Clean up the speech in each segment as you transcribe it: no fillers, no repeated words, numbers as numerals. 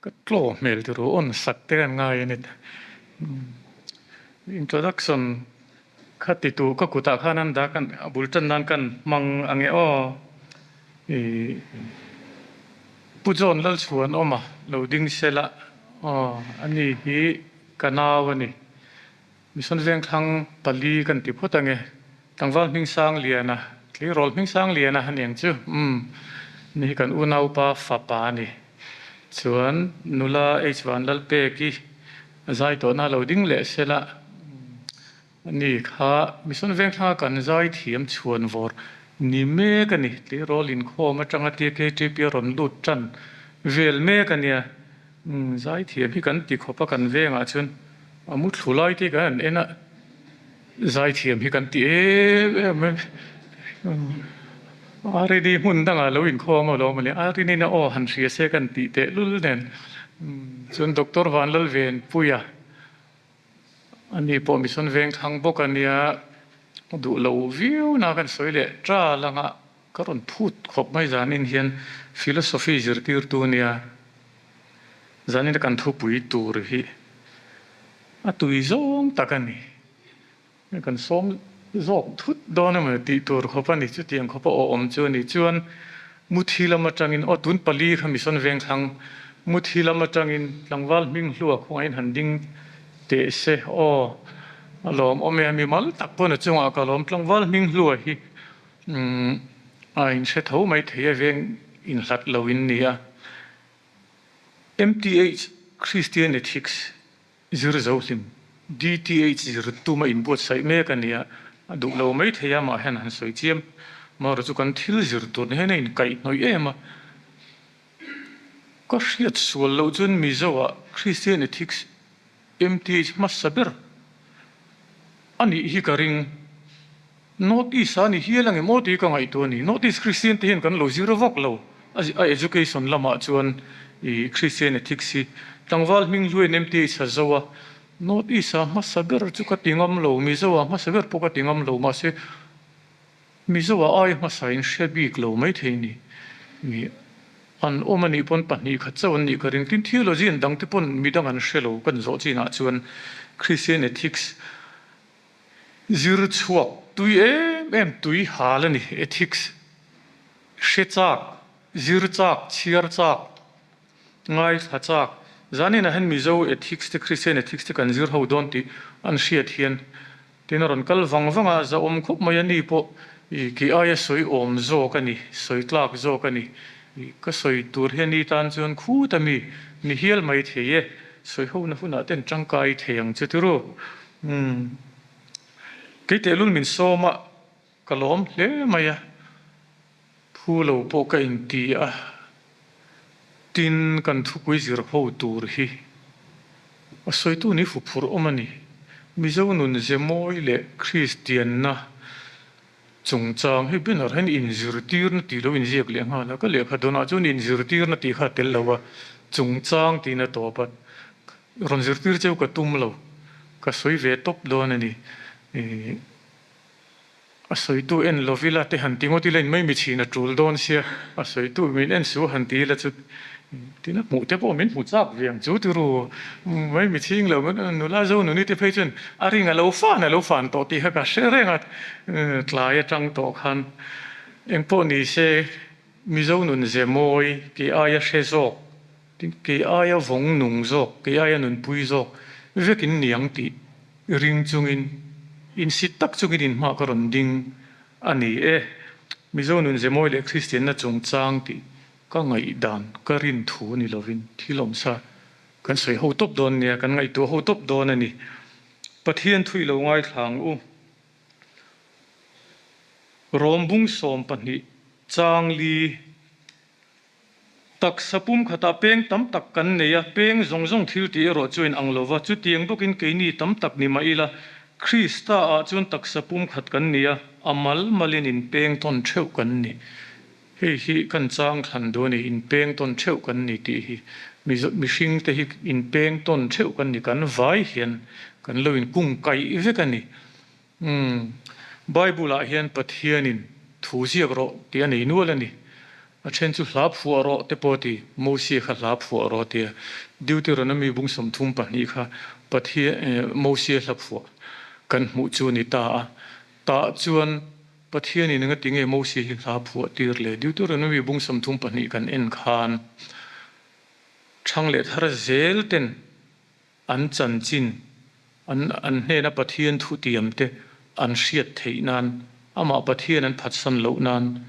Ka tlaw hmel ti ru on sak te kan ngai a ni. Introduction kha ti tu ka kutah khan an dah kan a bul tan nan kan hmang ang e aw. Ih Pu John Lalchhuan awm a lo ding sela aw ani hi ka nau a ni. Mission Vengthlang pali kan ti phawt ange. Tlangval Hmingsang Liana, tleirawl Hmingsang Liana a ni ang chu. Umm, ni hi kan unaupa fapa a ni. Chuan nula H Vanlalpeki a zai tawhna a lo ding leh sela, ani kha Mission Vengthlanga kan zai thiam chhuan vawr ni mek a ni. Tleirawl inkhawm atanga TKTP a rawn lut tan vel mek a nia. Zaithiam hi kan ti khawp a kan vengah chuan a mu thlu lai te kan han en a, zaithiam hi kan ti em em a, Arini hmun dangah lo inkhawm a lo mawle, Arinin a aw han hria se kan tih tehlul nen chuan Doctor Vanlalvenpuia ani pawh Mission Vengthlang bawk a nia, duh lo viau na kan sawi leh tal anga. Ka rawn phut khawp mai zanin hian philosophy zirtirtu nia zanin a kan thupui tur hi a tui zawng tak a ni. Kan sawm zawk thut dawn emaw tih tur khawp a ni. Chutiang khawp a awm chu a ni. Chuan Muthi lam atangin aw tun pali kha Mission Vengthlang Muthi lam atangin tlangval hming hlua khuangaiin han ding teh se aw a lawmawm e. Mimal tak pawn a chungah ka lawm tlangval hming hlua hi. Umm a inhre tho mai thei a veng inhlat lo in ni a. MTH Christian Ethics zir zo hlim DTH zir tuma inbuatsaih mek a ni a, a duh lo mai thei a mah hian han sawi chiam. Amaherawhchu chu kan thil zir tur ni hian a inkaihhnawih em a. Ka hriat sual loh chuan Mizo-ah Christian Ethics MTH hmasa ber a nih hi ka ring. North East a ni hial ang em aw tih ka ngaihtuah a ni. North East Christian te hian kan lo zir vak lo. A education lamah chuan i Christian ethics hi tlangval hming hluain MTH a zo a. North East a hmasa ber chu ka ti ngam lo, Mizo a hmasa ber pawh ka ti ngam lo. Mahse Mizo a ai hmasa in hre bik lo maithei ni. I an awm a nih pawn pahnih khat chauh an nih ka ring. Tin theologian dang te pawn midang an hre lo kan zawh chinah chuan Christian ethics Zir chhuak tui em em tui hal a ni. Ethics hre chak, zir chak, chhiar chak, ngaithla chak. Zaninah hian Mizo ethics te Christian ethics te kan zir ho dawn tih an hriat hian tin a rawn kal vang vang a, zahawm khawp mai a ni pawh i kei aia sawi awm zawk a ni, sawi tlak zawk a ni. Ka sawi tur hian ni tan chuan khut a mi ni hial mai thei e, sawi hona hunah ten tangkai thei ang che tiraw. Umm. Kei tehlul min sawm a, ka lawm hle mai a, phu lo pawh ka inti a, tin kan thupui zir ho tur hi a sawitu ni huphurh awm a ni. Mizo nun ze mawi leh Kristianna chungchang hi banner hian inzirtirna tih lo inziak leh nghal a, ka lehkha dawnah chuan inzirtirna tih kha a tel lo a, chungchang tiin a tawp a. Rawn zirtir cheu ka tum lo, ka sawi ve tawp dawn a ni. A sawitu en lo ila te han ti ngawt ila in mai mi chhin a tul dawn sia, a sawitu min en su han ti ila chu tin a hmuh te pawh min hmu chak ve ang chu ti ru. Mai mi chhing lo nula zo nuni te phei chuan a ring a lo fan a lo fan tawh tih kha ka hre reng a, tlai atang tawh khan engpawh ni se Mizo nun ze mawi kei aia hre zawk Tin, kei aia vawng nung zawk, kei aia nunpui zawk vek in ni ang tih ring chungin, insit tak chungin in hma ka rawn ding a ni e. Mizo nun zemawi leh Kristianna chungchang tih ka ngaihdan, ka rin thu ni lovin thil awmsa kan sawi ho tawp dawn nia, kan ngaihtuah ho tawp dawn a ni. Pathian thu i lo ngaithla ang u. Rawm bung 12 chang li. Taksa pum khatah peng tam tak kan nei a, peng zawng zawng thil tih erawh chu in ang lo va, chutiang bawkin keini tam tak ni mah ila, Krista ah chuan taksa pum khat kan ni a, a mal malin in peng tawn theuh kan ni. Hei hi kan chang thlan duh a ni, in peng tawn theuh kan ni tih hi. Mihring te hi in peng tawn theuh kan ni, kan vai hian kan lo in kung kaih vek a ni. Umm, Bible ah hian Pathianin thu ziak rawh tih a nei nual a ni. A then chu hla phuah rawh te pawh a ti, Mosia kha hla phuah rawh a ti a. Deuteronomy bung 32 kha Pathian Mosia hla phuah kan hmuh chu a ni ta a. Tah chuan Pathianin engati nge Mosia hi hla phuah tir le? Deuteronomy bung 32 kan en khan thang leh thar zel ten an chanchin, an an hnena Pathian thutiam te an hriat theih nan, amah Pathian an phatsan loh nan,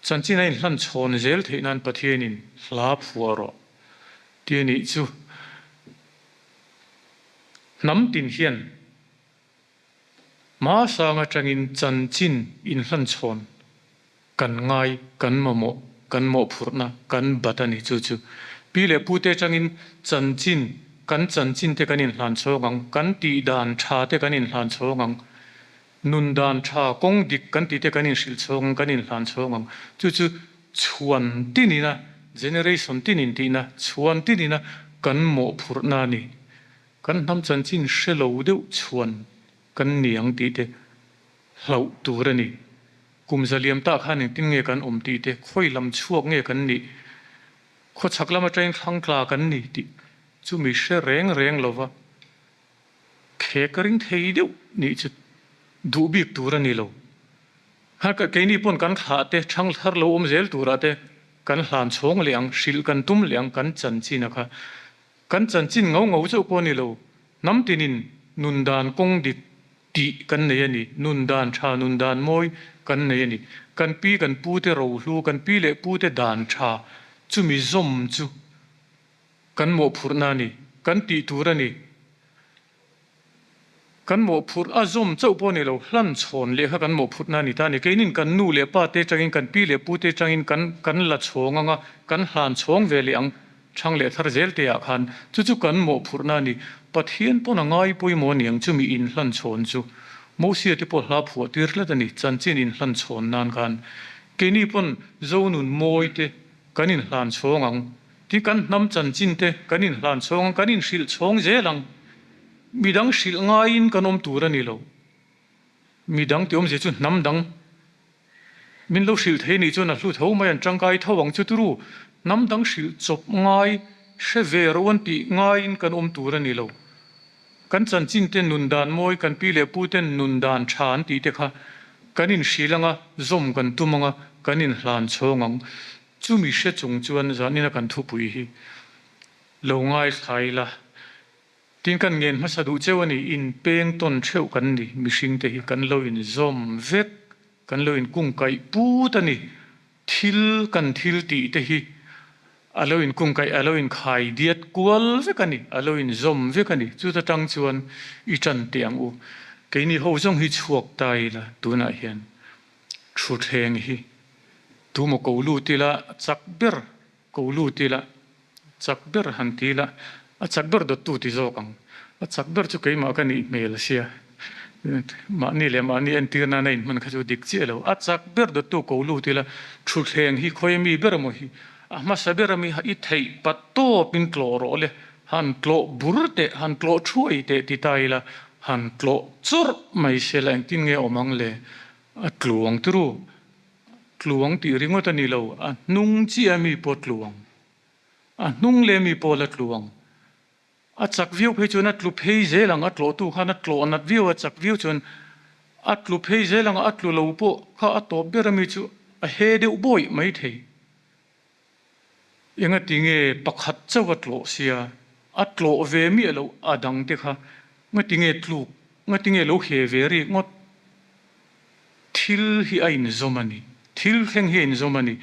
chanchin a inhlan chhawn zel theih nan Pathianin hla phuah rawh ti a nih chu. Hnam tin hian Hmasang atangin chanchin inhlan chhawn kan ngai, kan mamawh, kan mawhphurhna, kan bat a ni. Chu chu pi leh pute atangin chanchin, kan chanchin te kan inhlan chhawng ang, kan tih dan tha te kan inhlan chhawng ang, nun dan tha, kawng dik kan tih te kan inhrilh chhawng ang, kan inhlan chhawng ang. Chu chu chhuan tinina, generation tinin tihna, chhuan tinina kan mawhphurhna a ni. Kan hnam chanchin hre lo deuh chhuan kan ni ang tih te hlauh tur a ni. Kum zaliam tah khan engtin nge kan awm tih te, khawi lam chhuak nge kan nih, khawchhak lam atangin thlang tla kan ni tih chu mi hre reng reng lova khek ring thei deuh nih chu duh bik tur a ni lo. Keini pawn kan thlah te, thang thar lo awm zel turah te kan hlan chhawng leh ang, hrilh kan tum leh ang kan chanchin a kha. Kan chanchin ngau ngau chauh pawh a ni lo, hnam tinin nun dan kawng dik tih kan nei a ni, nun dan tha, nun dan mawi kan nei a ni. Kan pi kan pu te rohlu, kan pi leh pu te dan tha chumi zawm chu kan mawhphurhna a ni, kan tih tur a ni. Kan mawhphurh a zawm chauh pawh a ni lo, hlan chhawn leh kha kan mawhphurhna a ni ta a ni. Keinin kan nu leh pa te atangin, kan pi leh pu te atangin kan kan la chhawng ang a, kan hlan chhawng ve leh ang thang leh thar zel te ah khan chu chu kan mawhphurhna a ni. Pathian pawn a ngai pawimawh a ni ang chumi inhlan chhawn chu. Mosia te pawh hla phuah tir tlat a ni, chanchin inhlan chhawn nan khan. Keini pawn Zonun mawi te kan inhlan chhawng ang. Ti kan hnam chanchin te kan inhlan chhawng ang, kan inhrilh chhawng zel ang. Midang hrilh ngaiin kan awm tur a ni lo. Midang tih awmzia chu hnam dang min lo hrilh thei nih chuan a hlu tho mai, an tangkai tho ang chu turu. Hnam dang hrilh chawp ngai, hre ve ro an tih ngaiin kan awm tur a ni lo. Kan chanchin te nun dan mawi, kan pi leh pu ten nun dan tha an tih te kha kan inhrilh ang a, zawm kan tum ang a, kan inhlan chhawng ang. Chumi hre chung chuan zanina kan thupui hi lo ngaithla ila, tin kan ngen hmasa duh cheu a ni, inpeng tawn theuh kan ni, mihringte hi kan lo inzawm vek, kan lo inkungkaih put a ni, thil kan thil tih te hi a lo inkungkaih, a lo inkhai diat kual vek a ni, a lo inzawm vek a ni, chuta tang chuan i tan teh ang u, keini ho zawng hi chhuak ta ila tunah hian Thutthleng hi tumaw ko lut ila chak ber ko lut ila chak ber han ti ila a chak ber dawttu ti zawk ang. A chak ber chu keimah ka nih hmel sia mahni leh mahni entir nana inhman kha chu dik chiah lo. A chak ber dawttu ko lut ila thutthleng hi khawi ami ber emaw hi a hmasa ber ami i theih pat tawpin tlawh rawh le han tlawh bur teh han tlawh thuai teh ti ta ila han tlawh chawrh mai se la engtin nge awm ang le? A tluang turu, tluang tih ringawt a ni lo, a hnung chiah mi pawh tluang, a hnung leh mi pawh la tluang. A chak viau phei chuan a tlu phei zel ang, a tlawhtu khan a tlawh nat viau, a chak viau chuan a tlu phei zel ang, a tlu lo pawh kha a tawp ber ami chu a he deuh bawih mai thei. Engati nge pakhat chauh a tlawh sia, a tlawh ve miah loh a dangte kha ngati nge tluk, ngati nge lo he ve rik ngawt? Thil hi a inzawm a ni, thil thleng hi a inzawm a ni.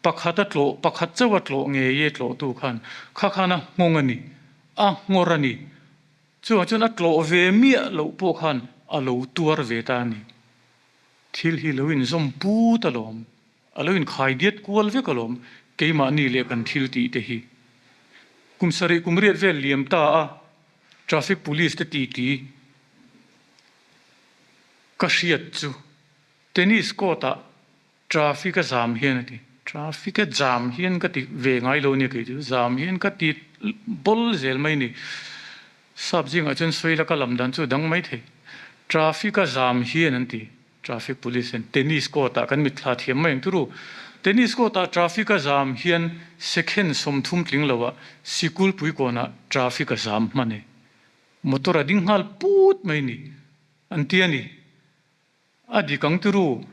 Pakhat a tlawh, pakhat chauh a tlawh ngei e tlawhtu khan, kha khan a nghawng a ni, a nghawr a ni. Chuvang chuan a tlawh ve miah loh pawh khan a lo tuar ve ta a ni. Thil hi lo inzawm put alawm. A lo inkhai diat kual vek alawm, keimahni leh kan thil tih te hi. Kum sarih kum riat vel liam ta a, traffic police te titi ka hriat chu tennis court ah traffic a zam hian a ti. Traffic a jam hian ka ti ve ngai lo nia kei chu, zam hian ka ti bawl zel mai ni. Sap zingah chuan sawi la ka lam dan chu a dang mai thei. Traffic a zam hian an ti. Traffic police hian tennis court ah kan mitthla thiam mai ang turu. Tennis court-ah traffic a zam hian second 30 tling loah sikulpui kawnah traffic a zam hman e. Motor a ding nghal put mai ni an ti a ni. A dik ang tiru,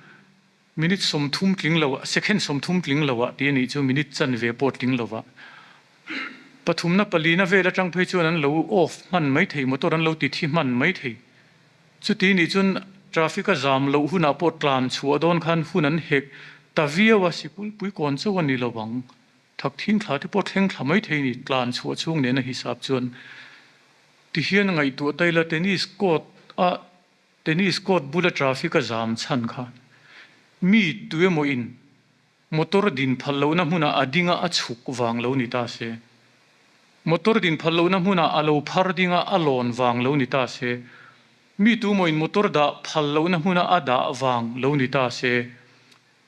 minute 30 tling loah, second 30 tling loah tih a nih chu minute chanve pawh tling lovah. Pathumna palina vel atang phei chuan an lo off hman mai thei, motor an lo ti thi hman mai thei. Chuti nih chuan traffic a zam loh hunah pawh tlan chhuah dawn khan hun an hek ta viau a, sikulpui kawn chauh a ni lo ang. Thak thing thla te pawh thleng thla mai thei ni, tlan chhuah chhung nena hisap chuan. Tihian ngaihtuah ta ila tennis court a Tennis court bula traffic a zam chhan kha mi tuemaw in motor din phal lohna hmunah a ding a a chhuk vang lo ni ta se, motor din phal lohna hmunah a lo phar ding a a lawn vang lo ni ta se, mi tuemaw in motor dah phal lohna hmuna a dah vang lo ni ta se,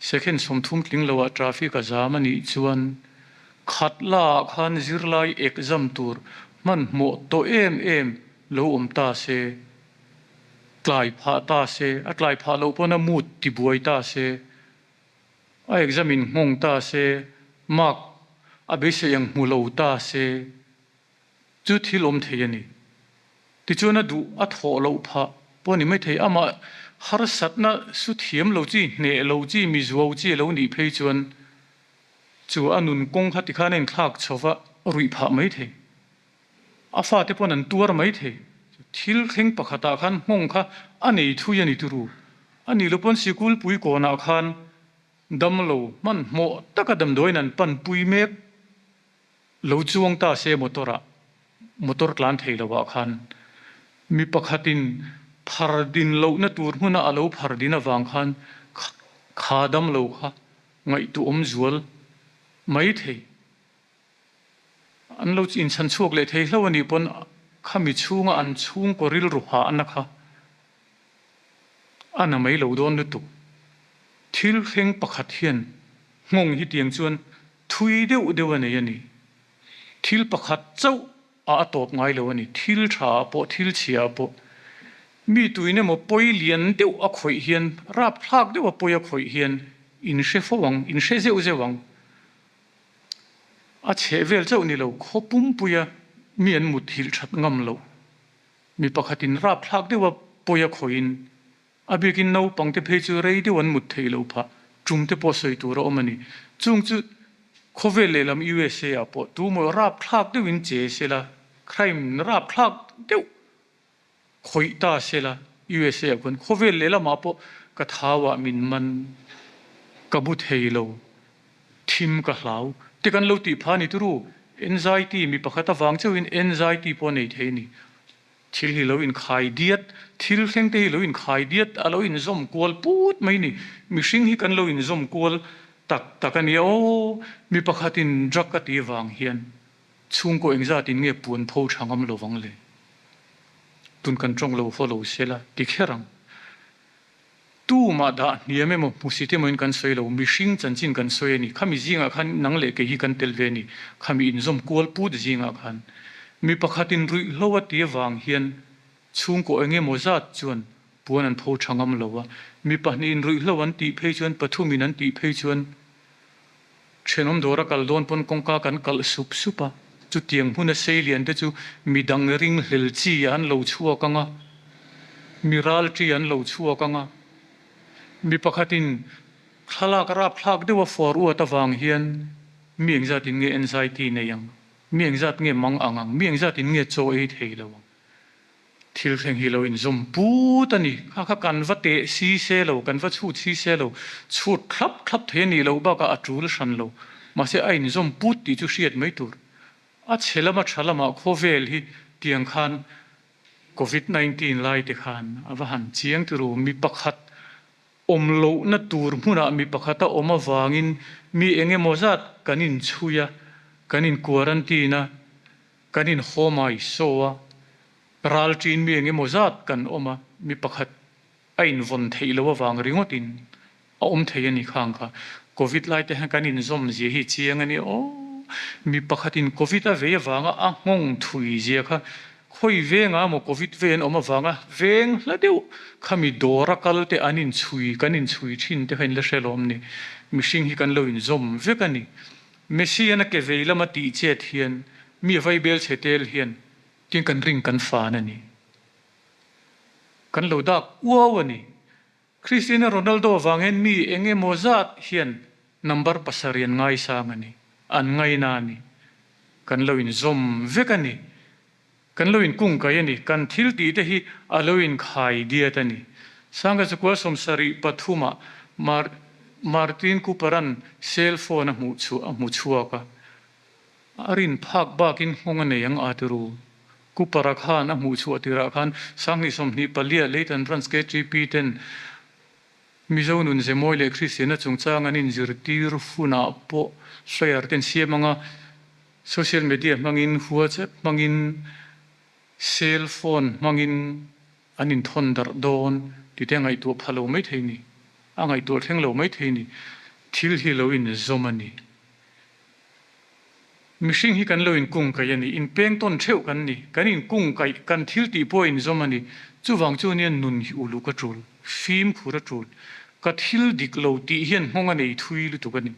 Second 30 tling loah traffic a zam a nih chuan Khatla ah khan zirlai exam tur hmanhmawh tawh em em lo awm ta se, tlai phah ta se, a tlai phah loh pawn a mood tibuai ta se, a exam in nghawng ta se, mark a beisei ang hmu lo ta se, Chu thil awm thei a ni. Tichuan a duh a thawh loh phah pawh a ni maithei. Amah harsatna su thiam lo chi, hneh lo chi, mi zuau chi a lo nih phei chuan chu a nun kawng kha tikhan a inthlak chho va ruih phah maithei. A fate pawn an tuar maithei. Thil thleng pakhatah khan nghawng kha a nei thui a ni turu. A nih loh pawn sikulpui kawnah khan damlo hmanhmawh taka damdawiin an panpui mek. Lo chuang ta se motor ah, motor tlan thei lo ah khan mi pakhat in phar din lohna tur hmun a alo phar din avang khan kha dam lo kha ngaihtuah awm zual mai thei. An lo inchhan chhuak leh thei hlo anih pawn khami chhunga an chhungkaw rilru hahna kha a na mai lo dawn lutuk. Thil thleng pakhat hian nghawng hi tiang chuan thui deuh deuh a nei a ni. Thil pakhat chauh a a tawp ngai lo a ni. Thil tha ah pawh, thil chhia ah pawh mi tuin emaw pawi lian deuh a khawih hian, rapthlak deuh a pawi a khawih hian in hre fo ang, in hre zeuh zeuh ang. A chheh vel chauh ni lo, khaw pumpuia mi an muthilh that ngam loh. Mi pakhatin rapthlak deuh a pawi a khawihin A bikin naupangte phei chu rei deuh an mut theih lo phah, tum te pawh sawi tur a awm a ni. Chung chu khawvel lehlam USA ah pawh tu maw rapthlak deuhin che se la, crime rapthlak deuh khawih ta se la USA ah khuan khawvel lehlamah pawh ka thau ah min man, ka bu thei lo, thim ka hlau te kan lo tih phah a ni turu. Anxiety mi pakhat avang chauhin anxiety pawh a nei thei a ni. Thil hi lo inkhai diat, thil thleng te hi lo inkhai diat, a lo inzawm kual put mai ni. Mihring hi kan lo inzawm kual tak tak a nia aw. Mi pakhatin drug a tih vang hian chhungkaw engzatin nge puan pho tha ngam lo vang le? Tun kan tawng lo follow se la ti kher ang. Tumah dah hniam emaw hmusit emaw in kan sawi lo, mihring chanchin kan sawi a ni. Khami zingah khan nang leh kei hi kan tel ve a ni. Khami inzawm kual put zingah khan mi pakhatin ruihhlo a ti avang hian chhungkaw eng emaw zat chuan puan an pho tha ngam lo a. Mi pahnihin ruihhlo an tih phei chuan, pathumin an tih phei chuan Thenawm dawr a kal dawn pawn kawngka kan kalh sup sup a, chutiang hmun a sei lian te chu midang ringhlel chi an lo chhuak ang a, mi ral chi an lo chhuak ang a. Mi pakhatin thlalak rapthlak deuh a fawr uat avang hian mi engzatin nge anxiety nei ang, mi engzat nge mang ang ang, mi engzatin nge chaw ei thei lo ang. Thil thleng hi lo inzawm put a ni. Kha kha kan va teh si se lo, kan va chhut si se lo, chhut thlap thlap thei a nih loh bakah a tul hran lo. Mahse a inzawm put tih chu hriat mai tur. A chhe lama tha lamah khawvel hi tiang khan Covid 19 lai te khan a va han chiang turu. Mi pakhat awm lohna tur hmunah mi pakhat a awm avangin mi eng emaw zat kan inchhui a, kan in quarantine a, Kan in home iso a, ral ṭin mi eng emaw zat kan awm a, mi pakhat a invawn theih loh avang ringawt in a awm thei a ni khang kha. Covid lai te hian kan inzawm zia hi chiang a ni aw. Mi pakhat in Covid a vei avanga a nghawng thui zia kha khawi vengah emaw Covid vei an awm avanga veng hla deuh khami dawr a kal te an inchhui kan inchhui thin te kha in la hre lawm ni. Mihring hi kan lo inzawm vek a ni. Messi-an a ke vei lama tih chet hian mi a vaibel chhe tel hian tin kan ring kan fan a ni. Kan lo dak uau a ni. Cristiano Ronaldo vang hian mi eng emaw zat hian number pasarih an ngaisang a ni, an ngaina a ni. Kan lo inzawm vek a ni. Kan lo inkungkaih a ni. Kan thil tih te hi a lo inkhai diat a ni. Sangha chakua 73 ah Mar Martin Cooper-a'n cell phone a hmuh chhuah a hmu chhuak a. A rin phak bakin nghawng a nei ang a ti ru. Cooper-a khan a hmuh chhuah tirah khan 2024 ah Leighton Branch KTP ten Mizo nun zemawi leh Kristianna chungchang an inzirtir hunah pawh flyer ten siam anga Social media hmangin, WhatsApp hmangin, cell phone hmangin an inthawn darh dawn tih te a ngaihtuah pha lo mai thei ni. A ngaihtuah thleng lo mai thei ni. Thil hi lo inzawm a ni. Mihring hi kan lo inkungkaih a ni. Inpeng tawn theuh kan ni. Kan inkungkaih, kan thil tih pawh a inzawm a ni. Chuvang chu nia nun hi uluk a tul, fimkhur a tul. Ka thil dik lo tih hian nghawng a nei thui lutuk a ni.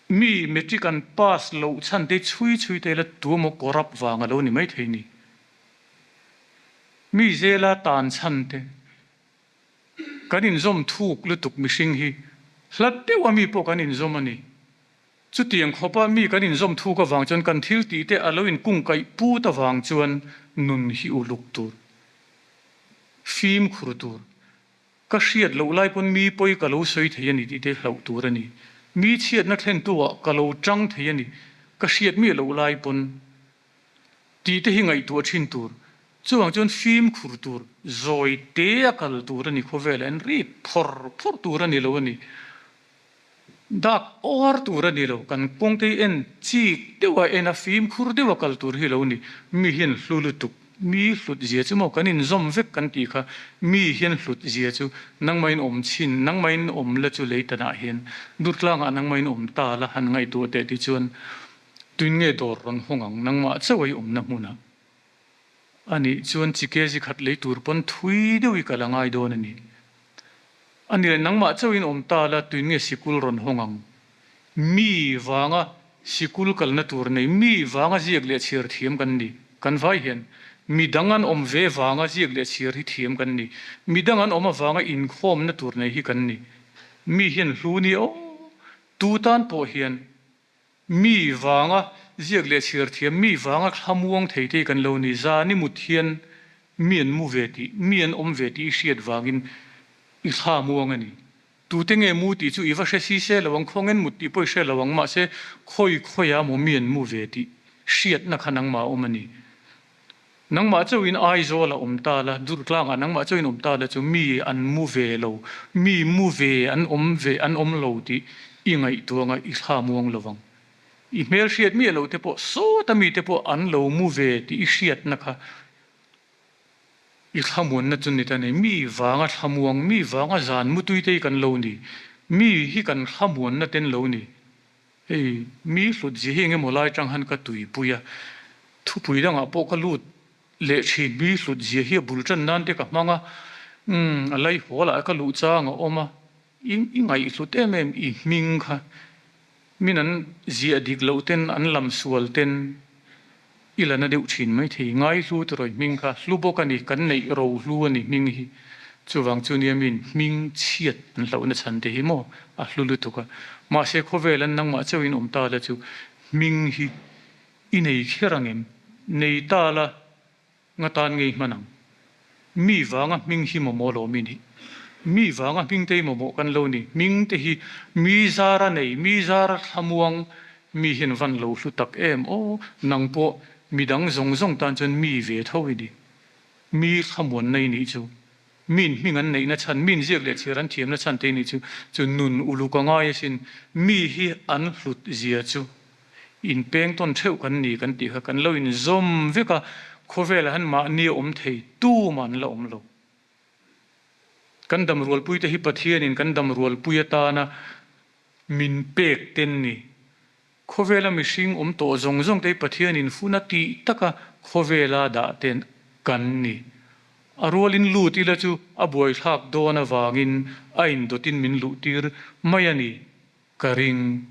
Mi matric an pass loh chhan te chhui chhui te la tuemaw corrupt vang a lo ni mai thei ni. Mi zela tan chhan te kan inzawm thuk lutuk mihring hi hlat deuh a mi pawh kan inzawm a ni. Chutiang khawpa mi kan inzawm thuk avang chuan kan thil tih te a lo inkungkaih put avang chuan nun hi uluk tur, fimkhur tur. Ka hriat loh lai pawn mi pawi ka lo sawi thei a ni tih te hlauh tur a ni. Mi chhiatna thlentu ah ka lo tang thei a ni. Ka hriat miah loh lai pawn tih te hi ngaihtuah thin tur. Chuvang chuan fimkhur tur, zawi te a kal tur a ni khawvelah hian rik phawr phawr tur a ni lo a ni. Dak awr tur a ni lo, kan kawngte hi en chik deuh a, en a fimkhur deuh a kal tur hi lo ni. Mi hian hlu lutuk, mi hlut zia chu maw kan inzawm vek kan tih kha, mi hian hlut zia chu nangmahin awm chhin, nangmahin awm la chu lei tanah hian Durtlangah nangmahin awm ta la han ngaihtuah teh ti chuan tuin nge dawr rawn hawng ang nangmah chauh a i awmna hmunah. A nih chuan chi kg khat lei tur pawn thui deuh i kal a ngai dawn a ni. A ni leh nangmah chauhin awm ta la tuin nge sikul rawn hawng ang? Mi vanga sikul kalna tur nei, mi vanga ziak leh chhiar thiam kan ni. Kan vai hian mi dang an awm ve vanga ziak leh chhiar hi thiam kan ni. Mi dang an awm avanga inkhawmna tur nei hi kan ni. Mi hian hlu ni aw, tu tan pawh hian Mi vanga ziak leh chhiar thiam, mi vanga thlamuang thei te hi kan lo ni. Zan i mut hian mi an mu ve tih, mi an awm ve tih i hriat vangin i thla muang a ni. Tute nge mu tih chu i va hre si se lo ang, khawngen mut tih pawh i hre lo ang, mahse khawi khawiah maw mi an mu ve tih hriatna kha nangmah a awm a ni. Nangmah chauhin Aizawl a awm ta la, Durtlangah nangmah chauhin awm ta la chu mi an mu ve lo, mi mu ve an awm ve an awm lo tih i ngaihtuah anga i thla muang lo vang. I hmelhriat miah loh te pawh sawta mi te pawh an lo mu ve tih i hriatna kha i thlamuanna chu ni ta nei. Mi vanga thlamuang, mi vanga zan mutui te hi kan lo ni, mi hi kan thlamuanna ten lo ni. Hei, mi hlut zia hi engemaw lai tang han ka tuipui a, thupui dangah pawh ka lut leh thin, mi hlut zia hi a bul tan nan te ka hmang a, umm a lai haw lah ka luh chang a awm a, i i ngaihhlut em em i hming kha min an ziah dik loh ten an lam sual ten I la na deuh thin mai thei. Ngaihlu tirawi hming kha hlu bawk a ni, kan neih ro hlu a ni hming hi. Chuvang chu nia miin hming chhiat an hlauhna chhan te hi maw a hlu lutuk a. Mahse khawvel an nangmah chauhin awm ta la chu hming hi i nei kher ang em? Nei ta la nga tan ngei hman ang. Mi vanga hming hi mamawh lo mi nih. Mi vanga hming te hi mamawh kan lo ni. Hming te hi mi zara nei, mi zara thlamuang mi hian van lo hlu tak em aw. Nang pawh mi dang zawng zawng tan chuan mi ve tho i ni. Mi thlamuanna i nih chu. Miin hming an neihna chhan, miin ziak leh chhiar an thiamna chhan te i nih chu. Chu nun uluk a ngai asin. Mi hi an hlut zia chu. Inpeng tawn theuh kan ni kan tih kha kan lo inzawm vek a, khawvelah hian mahni a awm thei tumah an la awm lo. Kan damrualpui te hi Pathianin kan damrualpui atana min pek ten ni. Khawvela mihring awm tawh zawng zawng te hi Pathianin hun a tih taka khawvela dah ten kan ni. A rualin lut ila chu a buaithlak dawn avangin a indawtin min luhtir mai a ni. Ka ring.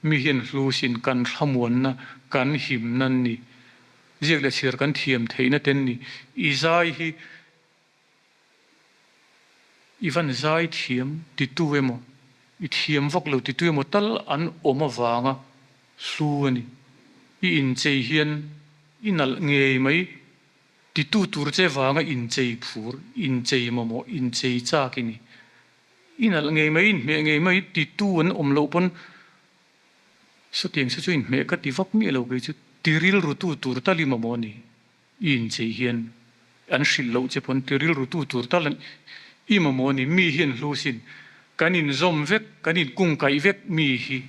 Mi hian hlusin kan thlamuanna, kan himna an ni. Ziak leh chhiar kan thiam theihna te an ni. I zai hi i van zai thiam titu emaw, i thiam vak lo titu emaw tal an awm avanga hlu a ni. I inchei hian i nalh ngei mai titu tur che vanga inchei phur, inchei mamawh, inchei chak i ni. I nalh ngei mai, inhmeh ngei mai titu an awm loh pawn sawtiang se chu inhmeh ka ti vak miah lo kei chu ti rilrutu tur tal i mamawh a ni. I inchei hian an hrilh loh che pawn ti rilrutu tur tal i mamawh a ni. Mi hi an hlu sin, kan inzawm vek, kan inkungkaih vek mi hi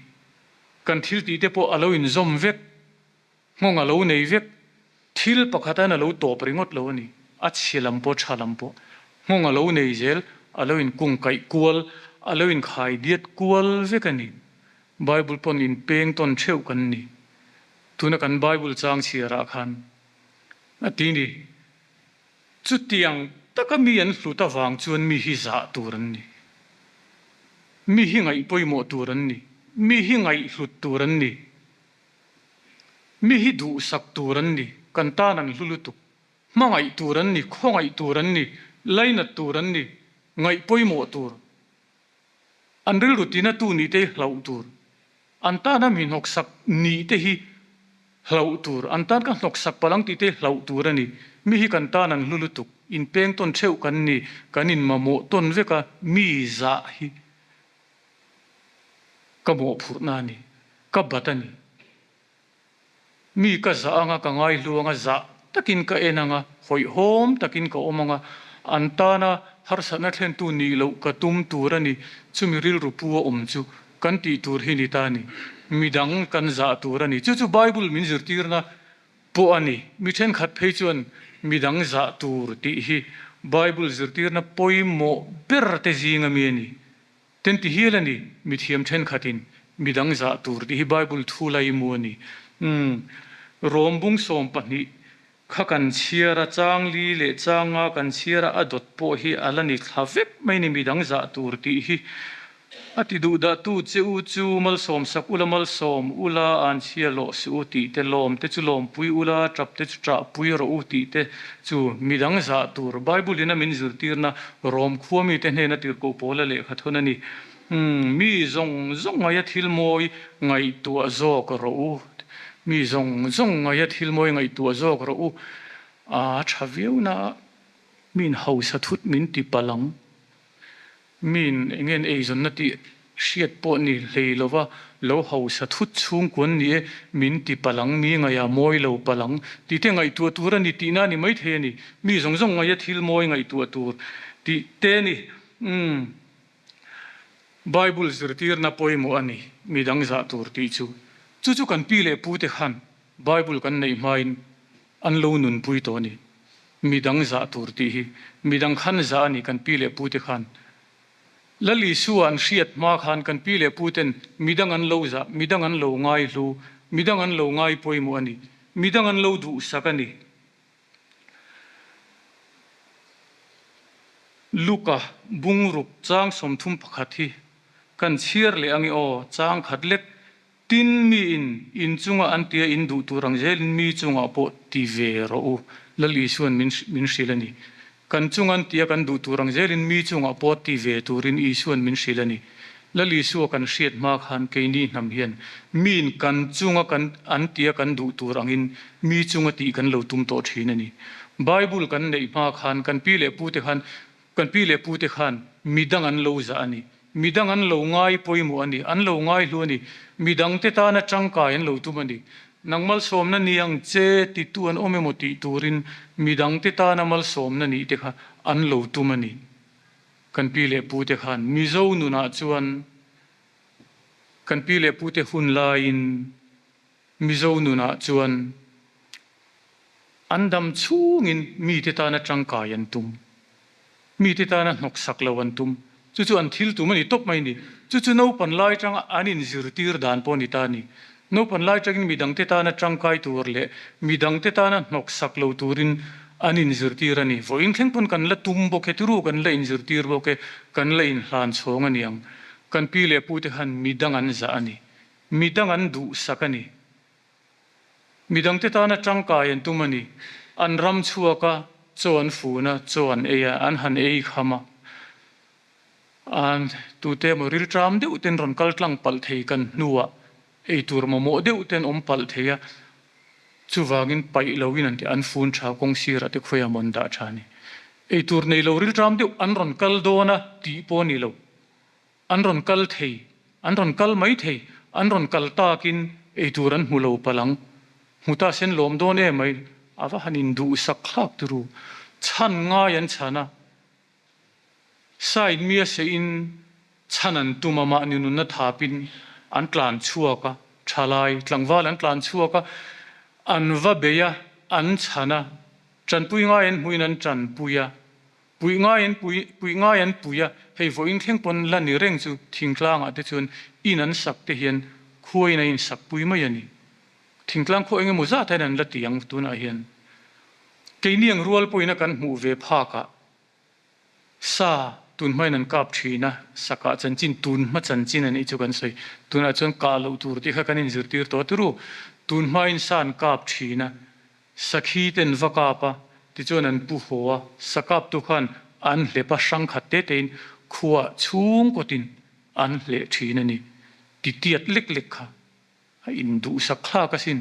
kan thil tih te pawh a lo inzawm vek. Nghawng a lo nei vek. Thil pakhat an a lo tawp ringawt lo a ni. A chhe lam pawh tha lam pawh. Nghawng a lo nei zel, a lo inkungkaih kual, a lo inkhai diat kual vek a ni. Bible pawn inpeng tawn theuh kan ni. Tuna kan Bible chang chhiarah khan a ti ni. Chutiang taka mi an hlut avang chuan mi hi zah tur an ni. Mi hi ngaih pawimawh tur an ni. Mi hi ngaihhlut tur an ni. Mi hi duhsak tur an ni, kan tan an hlu lutuk. Hmangaih tur an ni, khawngaih tur an ni, lainat tur an ni, ngaih pawimawh tur. An rilru tinatu nih te hi hlauh tur. An tana mi hnawksak nih te hi hlauh tur. An tan ka hnawksak palh ang tih te hi hlauh tur a ni. Mi hi kan tan an hlu lutuk. Inpeng tawn theuh kan ni, kan inmamawh tawn vek a, mi zah hi. Ka mawhphurhna a ni, ka bat a ni. Mi ka zah anga ka ngaihlu anga zah takin ka en anga hawihhawm takin ka awm anga an tana harsatna thlentu nih loh ka tum tur a ni. Chumi rilru pu a awm chu kan tih tur hi ni ta a ni. Midang kan zah tur a ni. Chu chu Bible min zirtirna pawh a ni. Mi thenkhat phei chuan midang zah tur tih hi Bible zirtirna pawimawh ber te zinga mi a ni. Ten ti hial a ni, mithiam thenkhatin midang zah tur tih hi Bible thu laimu a ni. Umm, Rom bung 12 kha kan chhiar a, chang li leh chang nga kan chhiar a, a dawt pawh hi a la ni thla vek mai ni midang zah tur tih hi. A ti duh dah tu che u chu malsawm sak ula malsawm ula an chhia lawh suh u tih te, lawm te chu lawmpui ula tap te chu ṭahpui rawh u tih te chu midang zah tur Bible in a min zirtirna Rom khua mite hnena tirhkoh pawla lehkha thawn a ni. Umm, mi zawng zawng ngaia thil mawi ngaihtuah zawk rawh u. Mi zawng zawng ngaia thil mawi ngaihtuah zawk rawh u. A tha viau na a, miin hausa thut min ti palh ang. Miin eng nge eizawnna tih hriat pawh ni hlei lova lo hausa thut chhungkuan ni e, min ti palh ang, mi ngaih a mawi lo palh ang tih te ngaihtuah tur a ni tihna a ni maithei a ni. Mi zawng zawng ngaih a thil mawi ngaihtuah tur tih te a ni. Umm. Bible zirtirna pawimawh a ni, midang zah tur tih chu. Chu chu kan pi leh pu te khan Bible kan neih hmain an lo nunpui tawh a ni. Midang zah tur tih hi midang khan zah a ni kan pi leh pute khan. Lal Isua an hriat hma khan kan pi leh puten midang an lo zah, midang an lo ngaihlu, midang an lo ngai pawimawh a ni, midang an lo duhsak a ni. Luka bungruk chang 31 hi kan chhiar leh ange aw, chang khat lek Tin, miin in chunga an tia in duh tur ang zelin mi chungah pawh ti ve rawh u, Lal Isua'n min min hrilh a ni. Kan chunga an tia kan duh tur ang zelin mi chungah pawh ti ve turin Isua'n min hrilh a ni. Lal Isua kan hriat hma khan keini hnam hian miin kan chunga kan an tia kan duh tur angin mi chunga tih kan lo tum tawh thin a ni. Bible kan neih hma khan kan pi leh pute khan Kan pi leh pute khan midang an lo zah a ni. Midang an lo ngai pawimawh a ni. An lo ngai hlu a ni. Midangte tana tangkai an lo tum a ni. Nang malsawmna ni ang che titu an awm emaw tih turin midangte tana malsawmna nih te kha an lo tum a ni. Kan pi leh pute khan Mizo nunah chuan kan pi leh pute hun laiin Mizo nunah chuan an dam chhungin mite tana tangkai an tum, mite tana hnawksak lo an tum. Chu chu an thil tum a ni tawp mai a ni. Chu chu naupan lai tanga an inzirtir dan pawh a ni ta a ni. Naupan lai tangin midangte tana tangkai tur leh midangte tana hnawksak lo turin an inzirtir a ni. Vawiin thleng pawn kan la tum bawk e, tiru kan la inzirtir bawk e, kan la inhlan chhawng a ni ang. Kan pi leh pute khan midang an zah a ni. Midang an duhsak a ni. Midangte tana tangkai an tum a ni. An ram chhuak a, chaw an fun a, chaw an ei a, an han ei kham a. An tute emaw rilṭam deuh ten rawn kal tlang palh thei kan hnuah ei tur mamawh deuh ten awm palh thei a, chuvangin paih loin an ti an fun ṭha kawng sirah te khawiah maw an dah ṭha a ni. Ei tur nei lo rilṭam deuh an rawn kal dawn a tih pawh a ni lo. An rawn kal thei, an rawn kal mai thei, an rawn kal takin ei tur an hmu lo palh ang. Hmu ta sen lawm dawn em mai, a va han induhsak thlak turu. Chhan ngai an chhan a. Side mia seihin chhan an tum a, mahni nunna thapin an tlan chhuak a, thalai tlangval an tlan chhuak a, an va bei a, an chhan a, tanpui ngai an hmuhin an tanpui a, puih ngai an pui, puih ngai an pui a, hei vawiin thleng pawn la ni reng chu thingtlangah te chuan in an sak te hian khuain a insak pui mai a ni. Thingtlang khaw engemaw zat hian an la ti ang tunah hian. Keini ang rual pawhin a kan hmuh ve phakah sa tun hmain an kap thin a, sakah chanchin tun hma chanchin a nih chu kan sawi. Tunah chuan kah loh tur tih kha kan inzirtir tawh a turu. Tun hmain sa an kap thin a, sakhi te an va kap a, tichuan an pu haw a, sa kaptu khan an hlep a hrang khat te tein khuah chhungkawtin an hleh thin a ni. Titiat lek lek kha. A induhsak thlak asin.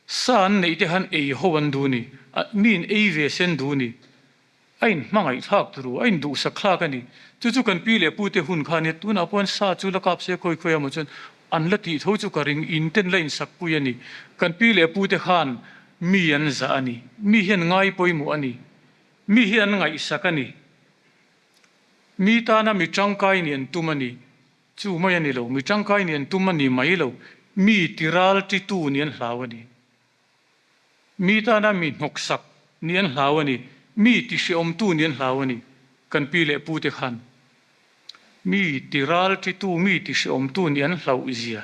Sa an neih te khan ei ho an duh ni. Mi in ei ve sen duh ni. A inhmangaih thlak turu, a induhsak thlak a ni. Chu chu kan pi leh pu te hun kha ania, tunah pawh sa chu la kap se khawi khawi emaw chuan an la tih tho chu ka ring, in ten la insak pui a ni. Kan pi leh pu te khan mi an zah a ni. Mi hi an ngai pawimawh a ni. Mi hi an ngaihsak a ni. Mi tana mi tangkai nih an tum a ni. Chu mai a ni lo, mi tangkai nih an tum a ni mai lo, mi tiral titu nih an hlau a ni. Mi tana mi hnawksak nih an hlau a ni, mi tihreawmtu nih an hlau a ni, kan pi leh pu te khan mi tiral titu, mi tihreawmtu nih an hlauh zia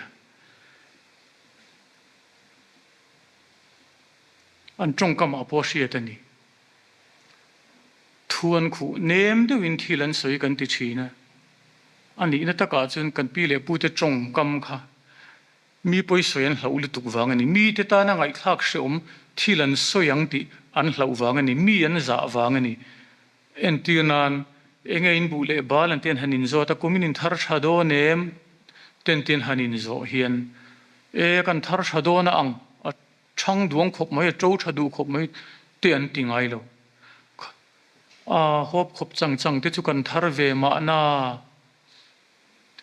an tawngkamah pawh a hriat a ni. Thu an khuh nem deuhin thil an sawi kan ti thin a, a nihna takah chuan kan pi leh pute tawngkam kha mi pawi sawi an hlauh lutuk vang a ni. Mite tana ngaihthlak hrehawm thil an sawi ang tih an hlauh vang a ni, mi an zah vang a ni. Entir nan, enge in buh leh bal an ti an han inzawt a, kum in inthar tha dawn em? Te an ti an han inzawh hian, e kan thar tha dawn a ang, a Thang duang khawp mai, a to tha duh khawp mai te an ti ngai lo. A hawp khawp chang chang te chu kan thar ve mahna.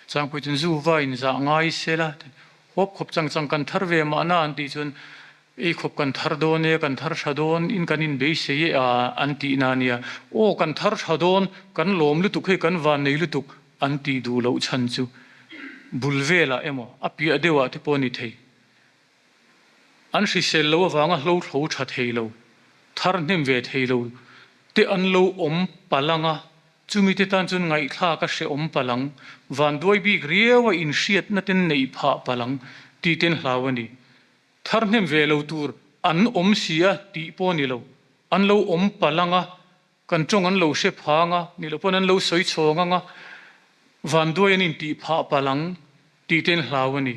Changpui chuan zu va in zah ngai se la, hawp khawp chang chang kan thar ve mahna an tih chuan ei khawp kan thar dawn e, kan thar tha dawn in kan inbeisei e a an tih na nia. Aw kan thar tha dawn, kan lawm lutuk hei kan van nei lutuk an tih duh loh chhan chu bul velah emaw a piah deuhah te pawh a ni thei. An hrisel lo avanga hlo thlo tha thei lo, thar hnem ve thei lo te an lo awm palh ang a, chumi te tan chuan ngaihthlak a hrehawm palh ang, vanduai bik riau a inhriatna ten neih phah palh ang tih ten hlau a ni. Thar hnem ve lo tur an awm si a tih pawh a ni lo, an lo awm palh ang a, kan tawng an lo hre phang a, nih loh pawn an lo sawi chhawng ang a, vanduai an intih phah palh ang tih ten hlau a ni.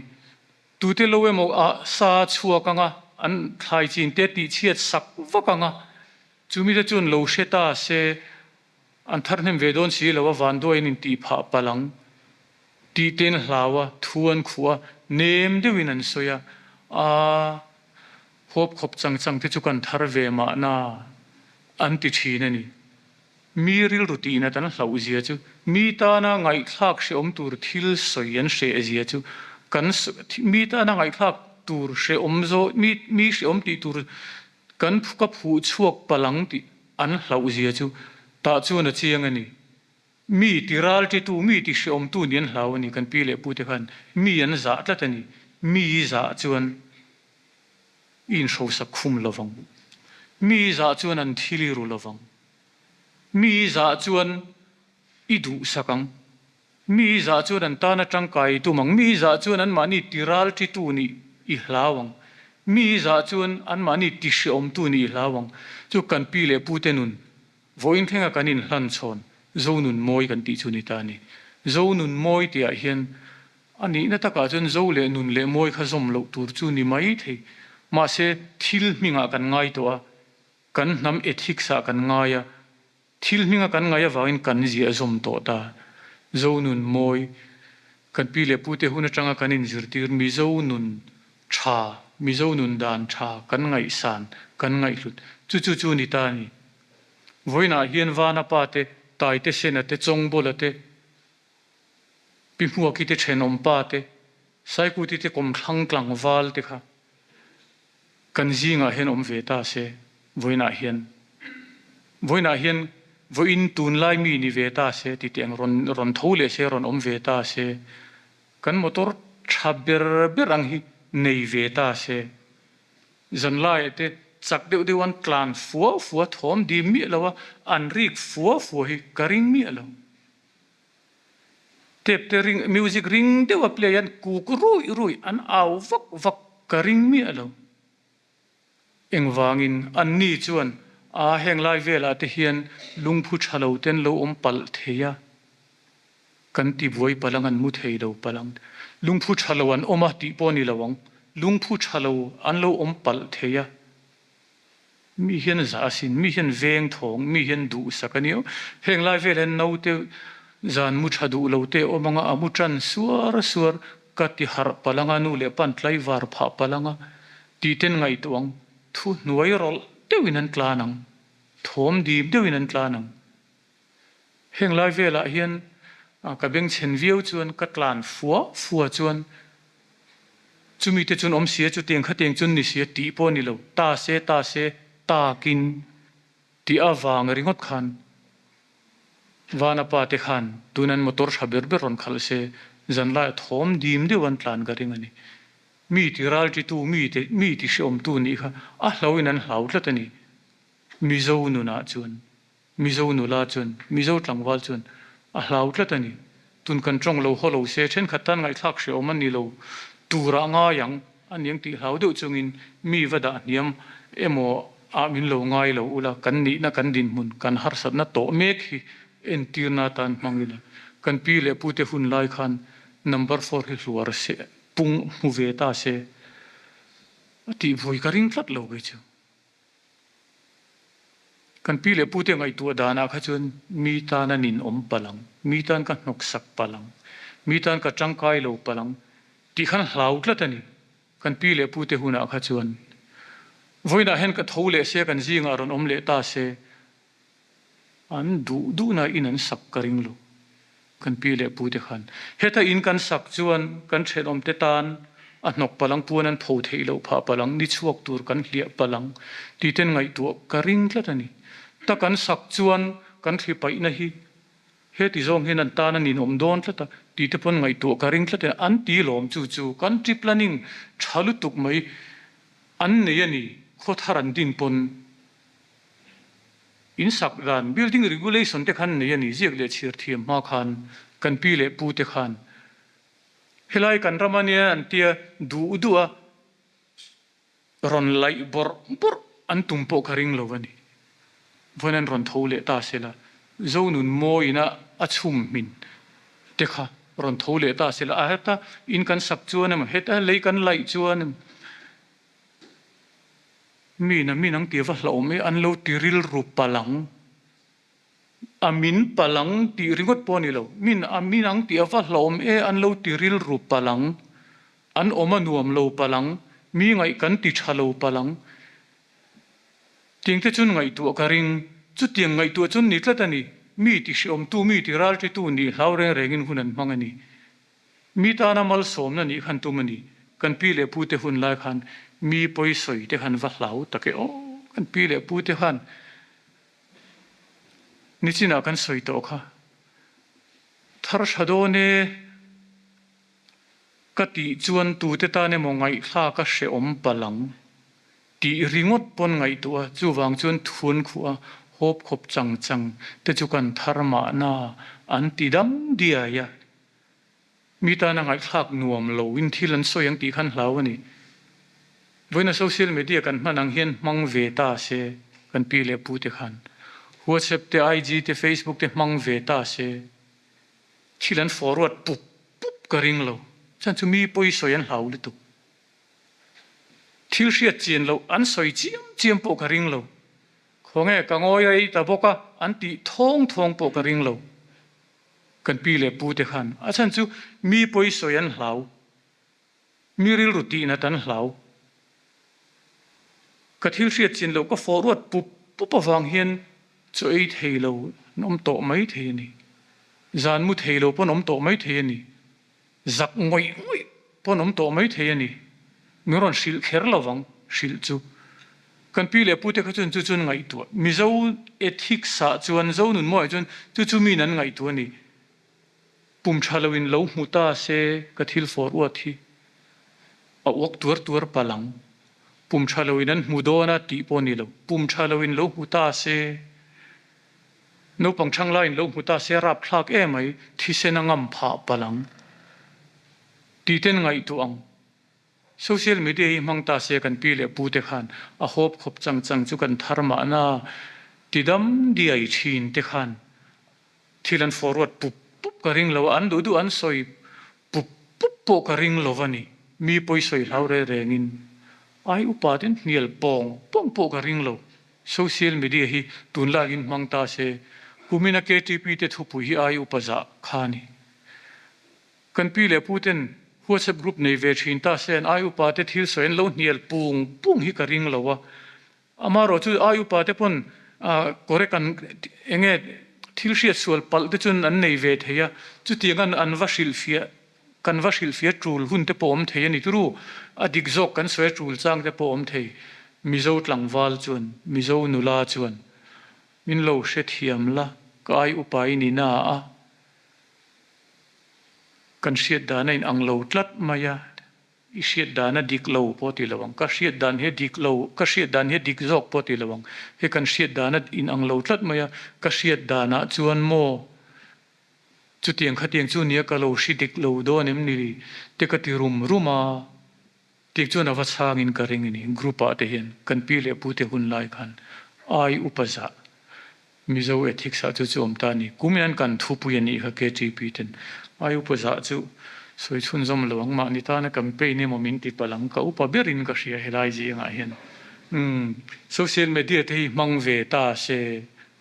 Tute lo emaw ah sa a chhuak ang a, an thlai chin te tih chhiat sak vak ang a, chumi te chuan lo hre ta se an thar hnem ve dawn si lo a, vanduai an intih phah palh ang tih te an hlau a, thu an khuh a, nem deuhin an sawi a, aa huap khawp chang chang te chu kan thar ve mahna an ti thin a ni. Mi rilru tihnat an hlauh zia chu, mi tana ngaihthlak hrehawm tur thil sawi an hreh zia chu, kan mi tana ngaihthlak tur hrehawm zawh, mi mi hrehawm tih tur kan ka phuh chhuak palh ang tih an hlauh zia chu tah chuan a chiang a ni. Mi ti ral titu, mi ti hrehawmtu nih an hlau a ni, kan pi leh pute khan mi an zah tlat a ni. Mi i zah chuan i inhrosak khum lovang. Mi i zah chuan an thil i ru lovang. Mi i zah chuan i duhsak ang. Mi i zah chuan an tana tangkai i tum ang. Mi i zah chuan anmahni tiral titu nih i hlau ang. Mi i zah chuan anmahni tihreawmtu nih i hlau ang. Chu kan pi leh pute nun, vawiin thlenga kan inhlan chhawn Zonun mawi kan tih chu ni ta a ni. Zonun mawi tihah hian a nihna takah chuan zo leh nun leh mawi kha zawm loh tur chu ni mai thei. Mahse, thil hmingah kan ngai tawh a, kan hnam ethics-ah kan ngai a, Thil hminga kan ngaih avangin kan ziah zawm tawh ta. Zonun mawi, kan pi leh pute hun atanga kan inzirtir Mizo nun tha, Mizo nun dan tha kan ngaihsan, kan ngaihhlut chu chu chu ni ta a ni. Vawiinah hian Vana pa te, Taite Sena te, Chawngbawla te, Pi Hmuaki te thenawm pa te, Saikuti te kawmthlang tlangval te kha Kan zingah hian awm ve ta se, vawiinah hian, vawiinah hian vawiin tunlai mi ni ve ta se ti teh ang rawn rawn tho leh se, rawn awm ve ta se, kan motor tha ber ber ang hi nei ve ta se, zanlaiah te chak deuh deuh an tlan fua fua thawm dim miah lo a, an rik fua fua hi ka ring miah lo. Tape te ring music ring deuh a play an kuk ruih ruih an au vak vak ka ring miah lo. Engvangin anni chuan a heng lai velah te hian lungphu tha lo ten lo awm palh thei a, kan ti buai palh ang an mu thei lo palh ang. Lungphu tha lo an awm a tih pawh a ni lo ang, lungphu tha lo an lo awm palh thei a. Mi hian zah asin, mi hian veng thawng, mi hian duhsak a nia. Heng lai vel hian naute zan mu tha duh lo te awm anga a mu tan suar suar ka ti harh palh anga nu leh pan tlaivar phah palh anga tih ten ngaihtuah ang. Thu hnuai rawlh deuhin an tlan ang, thawm dim deuhin an tlan ang. Heng lai velah hian ka bengchhen viau chuan ka tlan fua fua chuan chumi te chuan awm sia chutiang khatiang chuan ni sia tih pawh a ni lo, ta se ta se takin tih avang ringawt khan Vana pa te khan tun an motor tha ber ber rawn khalh se zanlaiah thawm dim deuh an tlan ka ring a ni. Mi ti ralṭitu mi te mi ti hreawmtu nih kha a hlauhin an hlau tlat a ni Mizo nunah chuan. Mizo nula chuan, Mizo tlangval chuan a hlau tlat a ni. Tun kan tawng lo haw lo se, thenkhat tan ngaihthlak hrehawm a ni lo turah ngai ang a niang tih hlau deuh chungin mi va dah hniam emaw ah min lo ngai lo ula, kan nihna kan dinhmun, kan harsatna tawh mek hi entirna atan hmang ila. Kan pi leh pute hun lai khan number four hi hluar se, pung hmu ve ta se a tih vawi ka ring tlat lo kei chu. Kan pi leh pute ngaihtuah danah kha chuan mi tan a ninawm palh ang, mi tan ka hnawksak palh ang, mi tan ka tangkai lo palh ang tih khan hlau tlat a ni. Kan pi leh pute hunah kha chuan vawiinah hian ka tho leh se, kan zingah rawn awm leh ta se, An duh duhna in an sak ka ring lo. Kan pi leh pute khan heta in kan sak chuan kan thenawmte tan a hnawk palang puan an pho theih loh phah palang, ni chhuak tur kan hliah palang tih ten ngaihtuah ka ring tlat a ni. Ta kan sak chuan kan thli paihna hi heti zawng hian an tan a ninawm dawn tlat a tih te pawn ngaihtuah ka ring tlat a ni. An ti lawm chu chu kan trip planning tha lutuk mai an nei a ni, khawthar an din pawn. In sak dan, building regulation te khan nei a ni, ziak leh chhir thiam hma khan kan pi leh pu te khan helai kan ram a nia an tia duh duh a, rawn laih bawrh bawrh an tum pawh ka ring lo a ni. Vawiin an rawn tho leh ta se la, Zonun mawiin a a chhum hmin te kha rawn tho leh ta se la, a heta in kan sak chuan emaw, heta lei kan laih chuan emaw, Mi na min ang tih va hlauhawm e, an lo ti rilru palang, a min palang tih ringawt pawh a ni lo, min a min ang tih a va hlauhawm e, an lo ti rilru palang, an awm a nuam lo palang, mi ngaih kan ti tha lo palang. Tiangte chuan ngaihtuah ka ring, chutiang ngaihtuah chuan ni tlat a ni, mi ti hreawmtu, mi ti ralṭitu nih hlau reng rengin hun an hmang a ni. Mi tana malsawmna nih khan tum a ni. Kan pi leh pute hun lai khan mi pawi sawi te khan va hlau tak e aw. Kan pi leh pute khan nichinah kan sawi tawh kha. Thar tha dawn e ka tih chuan tute tan emaw ngaihthlak a hrehawm palh ang tih ringawt pawn ngaihtuah a, chuvang chuan thuan khuh a hawp khawp chang chang te chu kan thar mahna an ti dam diai a. Mi tana ngaihthlak nuam lo in thil an sawi ang tih khan hlau a ni. Vawiina social media kan hman ang hian hmang ve ta se kan pi leh pu te khan. WhatsApp te, IG te, Facebook te hmang ve ta se thil an forward pup pup ka ring lo. Chuan chu mi pawi sawi an hlau lutuk. Thil hriat chian loh an sawi chiam chiam pawh ka ring lo. Khawnge ka ngawi rei ta bawk a an tih thawng thawng pawh ka ring lo. Kan pi leh pu te khan a chhan chu mi pawi sawi an hlau. Mi rilru tihnat an hlau. Ka thil hriat chin loh ka fawh ruat pup pup avang hian chaw ei thei lo an awm tawh mai thei a ni. Zan mu thei lo pawn awm tawh mai thei a ni. Zak ngawih ngawih pawn awm tawh mai thei a ni. Min rawn hrilh kher lo vang, hrilh chu. Kan pi leh pute kha chuan chu chuan ngaihtuah. Mizo ethics ah chuan, Zo nun mawiah chuan chu chu miin an ngaihtuah a ni. Pum tha lo in lo hmu ta se ka thil fawr uat hi a uak tuar tuar palh ang. Pum tha lo in an hmu dawn a tih pawh ni lo. Pum tha lo in lo hmu ta se, naupang thang lai in lo hmu ta se a rapthlak emai, thisen a ngam phah palh ang tih ten ngaihtuah ang. Social media hi hmang ta se kan pi leh pu te khan a hawp khawp chang chang chu kan thar mahna tidam diai thin te khan Thil an forward pup pup ka ring lo a, an duh duh an sawi pup pup pawh ka ring lo a ni. Mi pawi sawi hlau reng rengin ai upa ten hnial pawng pawng pawh ka ring lo. Social media hi tunlaiin hmang ta se, kumina KTP te thupui hi ai upa zah kha a ni. Kan pi leh pu ten WhatsApp group nei ve thin ta se an ai upa te thil sawi an lo hnial pung pung hi ka ring lo a, Amaherawh chu ai upa te pawn correct an eng nge thil hriat sual palh te chuan an nei ve thei a, chutiang an an va hrilhfiah kan va hrilhfiah tul hun te pawh awm thei a ni turu, a dik zawk kan sawi a tul chang te pawh awm thei. Mizo tlangval chuan, Mizo nula chuan min lo hrethiam la, ka ai upa i ni na a, kan hriat dan a inang lo tlat mai a. I hriat dan a dik lo pawh ti lo ang. Ka hriat dan hi a dik lo, ka hriat dan hi a dik zawk pawh ti lo ang. Hei kan hriat dan a inang lo tlat mai a, ka hriat danah chuan maw chutiang khatiang chu nia ka lo hri dik lo dawn em ni te ka ti rum rum a, tik chuan a va chhangin ka ring a ni. Group ah te hian kan pi leh pu te hun lai khan ai upa zah Mizo ethics ah chu chu awm ta a ni. Kum hian kan thupui a nih kha KTP ten ai upa zah chu sawi chhunzawm lo ang mahni tana campaign emaw min ti palh ang ka upa berin ka hria helai zingah hian umm social media te hi hmang ve ta se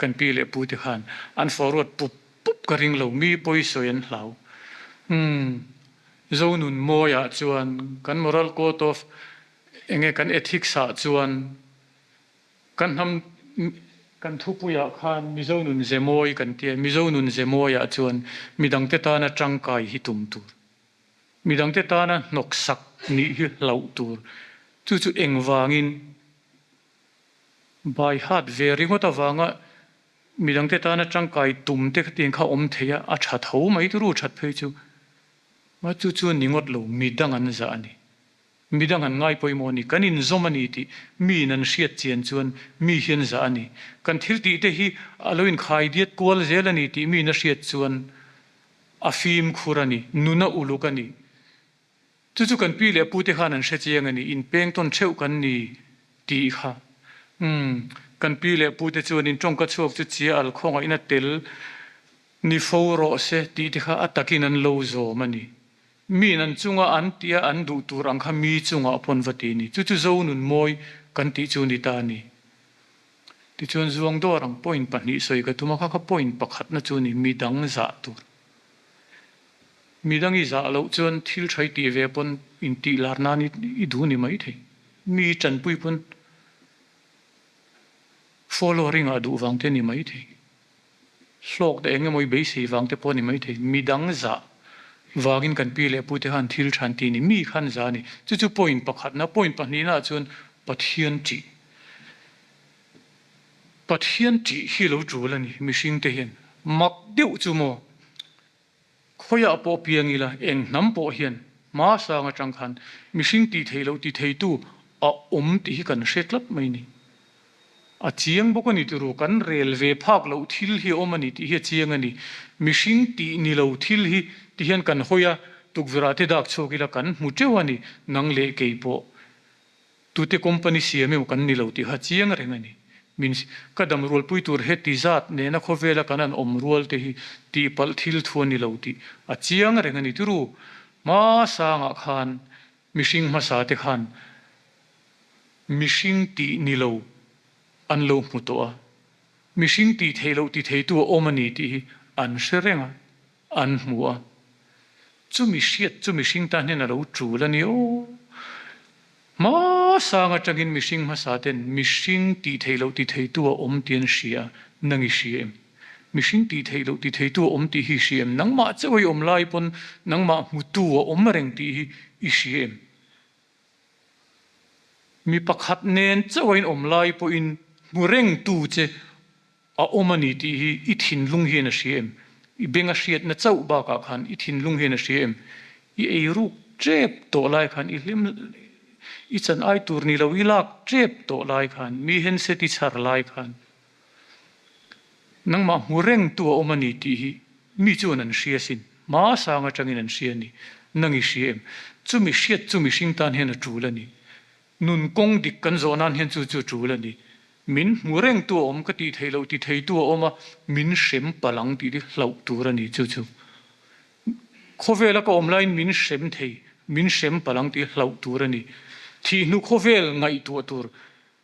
kan pi leh pu te khan an forward pup pup ka ring lo mi pawi sawi an hlau umm Zonun mawiah chuan kan moral code of enge kan ethics ah chuan Kan hnam kan thupuiah khan Mizo nun ze mawi kan ti a, Mizo nun ze mawiah chuan midangte tana tangkai hi tum tur, midangte tana hnawksak nih hi hlauh tur, chu chu engvangin by heart ve ringawt avanga midangte tana tangkai tum te khatiang kha awm thei a, a tha tho mai turu that phei chu, chu chu ni ngawt lo midang an zah a ni. Midang an ngai pawimawh a ni, kan inzawm a ni tih miin an hriat chian chuan mi hian zah a ni. Kan thil tih te hi a lo inkhai diat kual zel a ni tih miin a hriat chuan a fimkhur a ni, nun a uluk a ni. Chu chu kan pi leh pu te khan an hre chiang a ni, inpeng tawn theuh kan ni tih kha. Umm, kan pi leh pu te chuan in tawngka chhuak chu chia al khawngaihna tel ni fo rawh se tih te kha a takin an lo zawm a ni. Miin an chunga an tia an duh tur ang kha mi chungah pawn va ti a ni. Chu chu zo nun mawi kan tih chu ni ta a ni. Tichuan zuang dawr ang point pahnih sawi ka tum a, kha kha point pakhatna chu ni, mi dang zah tur. Mi dang i zah loh chuan thil tha i tih ve pawn intih lar nan i duh ni mai thei. Mi i tanpui pawn follower i ngah duh vang te ni mai thei. Hlawk te eng emaw i beisei vang te pawh a ni maithei. Midang zah vangin kan pi leh pute khan thil than ti ni, mi khan zah a ni. Chu chu point pakhatna, point pahnihna ah chuan Pathian ṭih. Pathian ṭih hi lo ṭul a ni mihring te hian. Mak deuh chu maw? Khawiah pawh piang ila, eng hnam pawh hian hma sang atang khan mihring tih theih loh ti theitu a awm tih hi kan hre tlat mai ni. A chiang bawk a ni turu, kan rel ve phak loh thil hi a awm a ni tih hi a chiang a ni. Mihring tih ni lo thil hi ti hian kan hawi a, tukverh ah te dak chhuak ila kan hmu teuh a ni, nang leh kei pawh. Tute company siam emaw kan ni lo tih kha chiang reng a ni. Min ka dam rualpui tur heti zat nena khawvela kan an awm rual te hi tihpalh thil thu a ni lo tih a chiang reng a ni. Tiru, hmasangah khan mihring hmasa te khan mihring tih ni lo an lo hmu tawh a, mihring tih theih loh ti theitu a awm a ni tih hi an hre reng a. An hmu a, chumi hriat chu mihring tan hian a lo tul a ni aw. Hmasang atangin mihring hmasa ten mihring tih theih loh ti theitu a awm tih an hria a, nang i hria em? Mihring tih theih loh ti theitu a awm tih hi i hria em? Nangmah chauh i awm lai pawn nangmah hmutu a awm reng tih hi i hria em? Mi pakhat nen chauh a inawm lai pawhin hmu rengtu che A awm a ni tih hi i thinlung hian a hria em? I beng a hriatna chauh bakah khan i thinlung hian a hria em? I ei ruk tep tawh lai khan i hlim i chan ai tur ni lo i lak tep tawh lai khan mi henset i chhar lai khan nangmah hmu rengtu a awm a ni tih hi mi chuan an hria sin. Hmasang atangin an hria a ni. Nang i hria em? Chumi hriat chu mihring tan hian a tul a ni. Nun kawng dik kan zawh nan hian chu chu tul a ni. Min hmu rengtu a awm ka tih theih loh ti theitu a awm a, min hrem palh ang tih hi hlauh tur a ni chu chu. Khawvela ka awm laiin min hrem thei, min hrem palh ang tih hi hlauh tur a ni. Thihnu khawvel ngaihtuah tur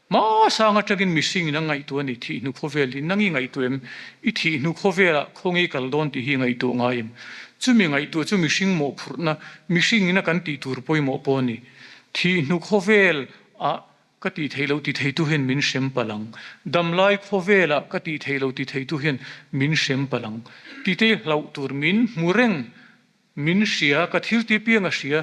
hmasang atangin mihringin a ngaihtuah a ni. Thihnu khawvel hi nang i ngaihtuah em? I thihnu khawvelah khawnge i kal dawn tih hi i ngaihtuah ngai em? Chumi ngaihtuah chu mihring mawhphurhna, mihringina kan tih tur pawimawh pawh a ni. Thihnu khawvel ah ka tih theih loh ti theitu hian min hrem palh ang. Damlai khawvel ah ka tih theih loh ti theitu hian min hrem palh ang. Titei hlauh tur min hmu reng, min hria, ka thil ti piang a hria,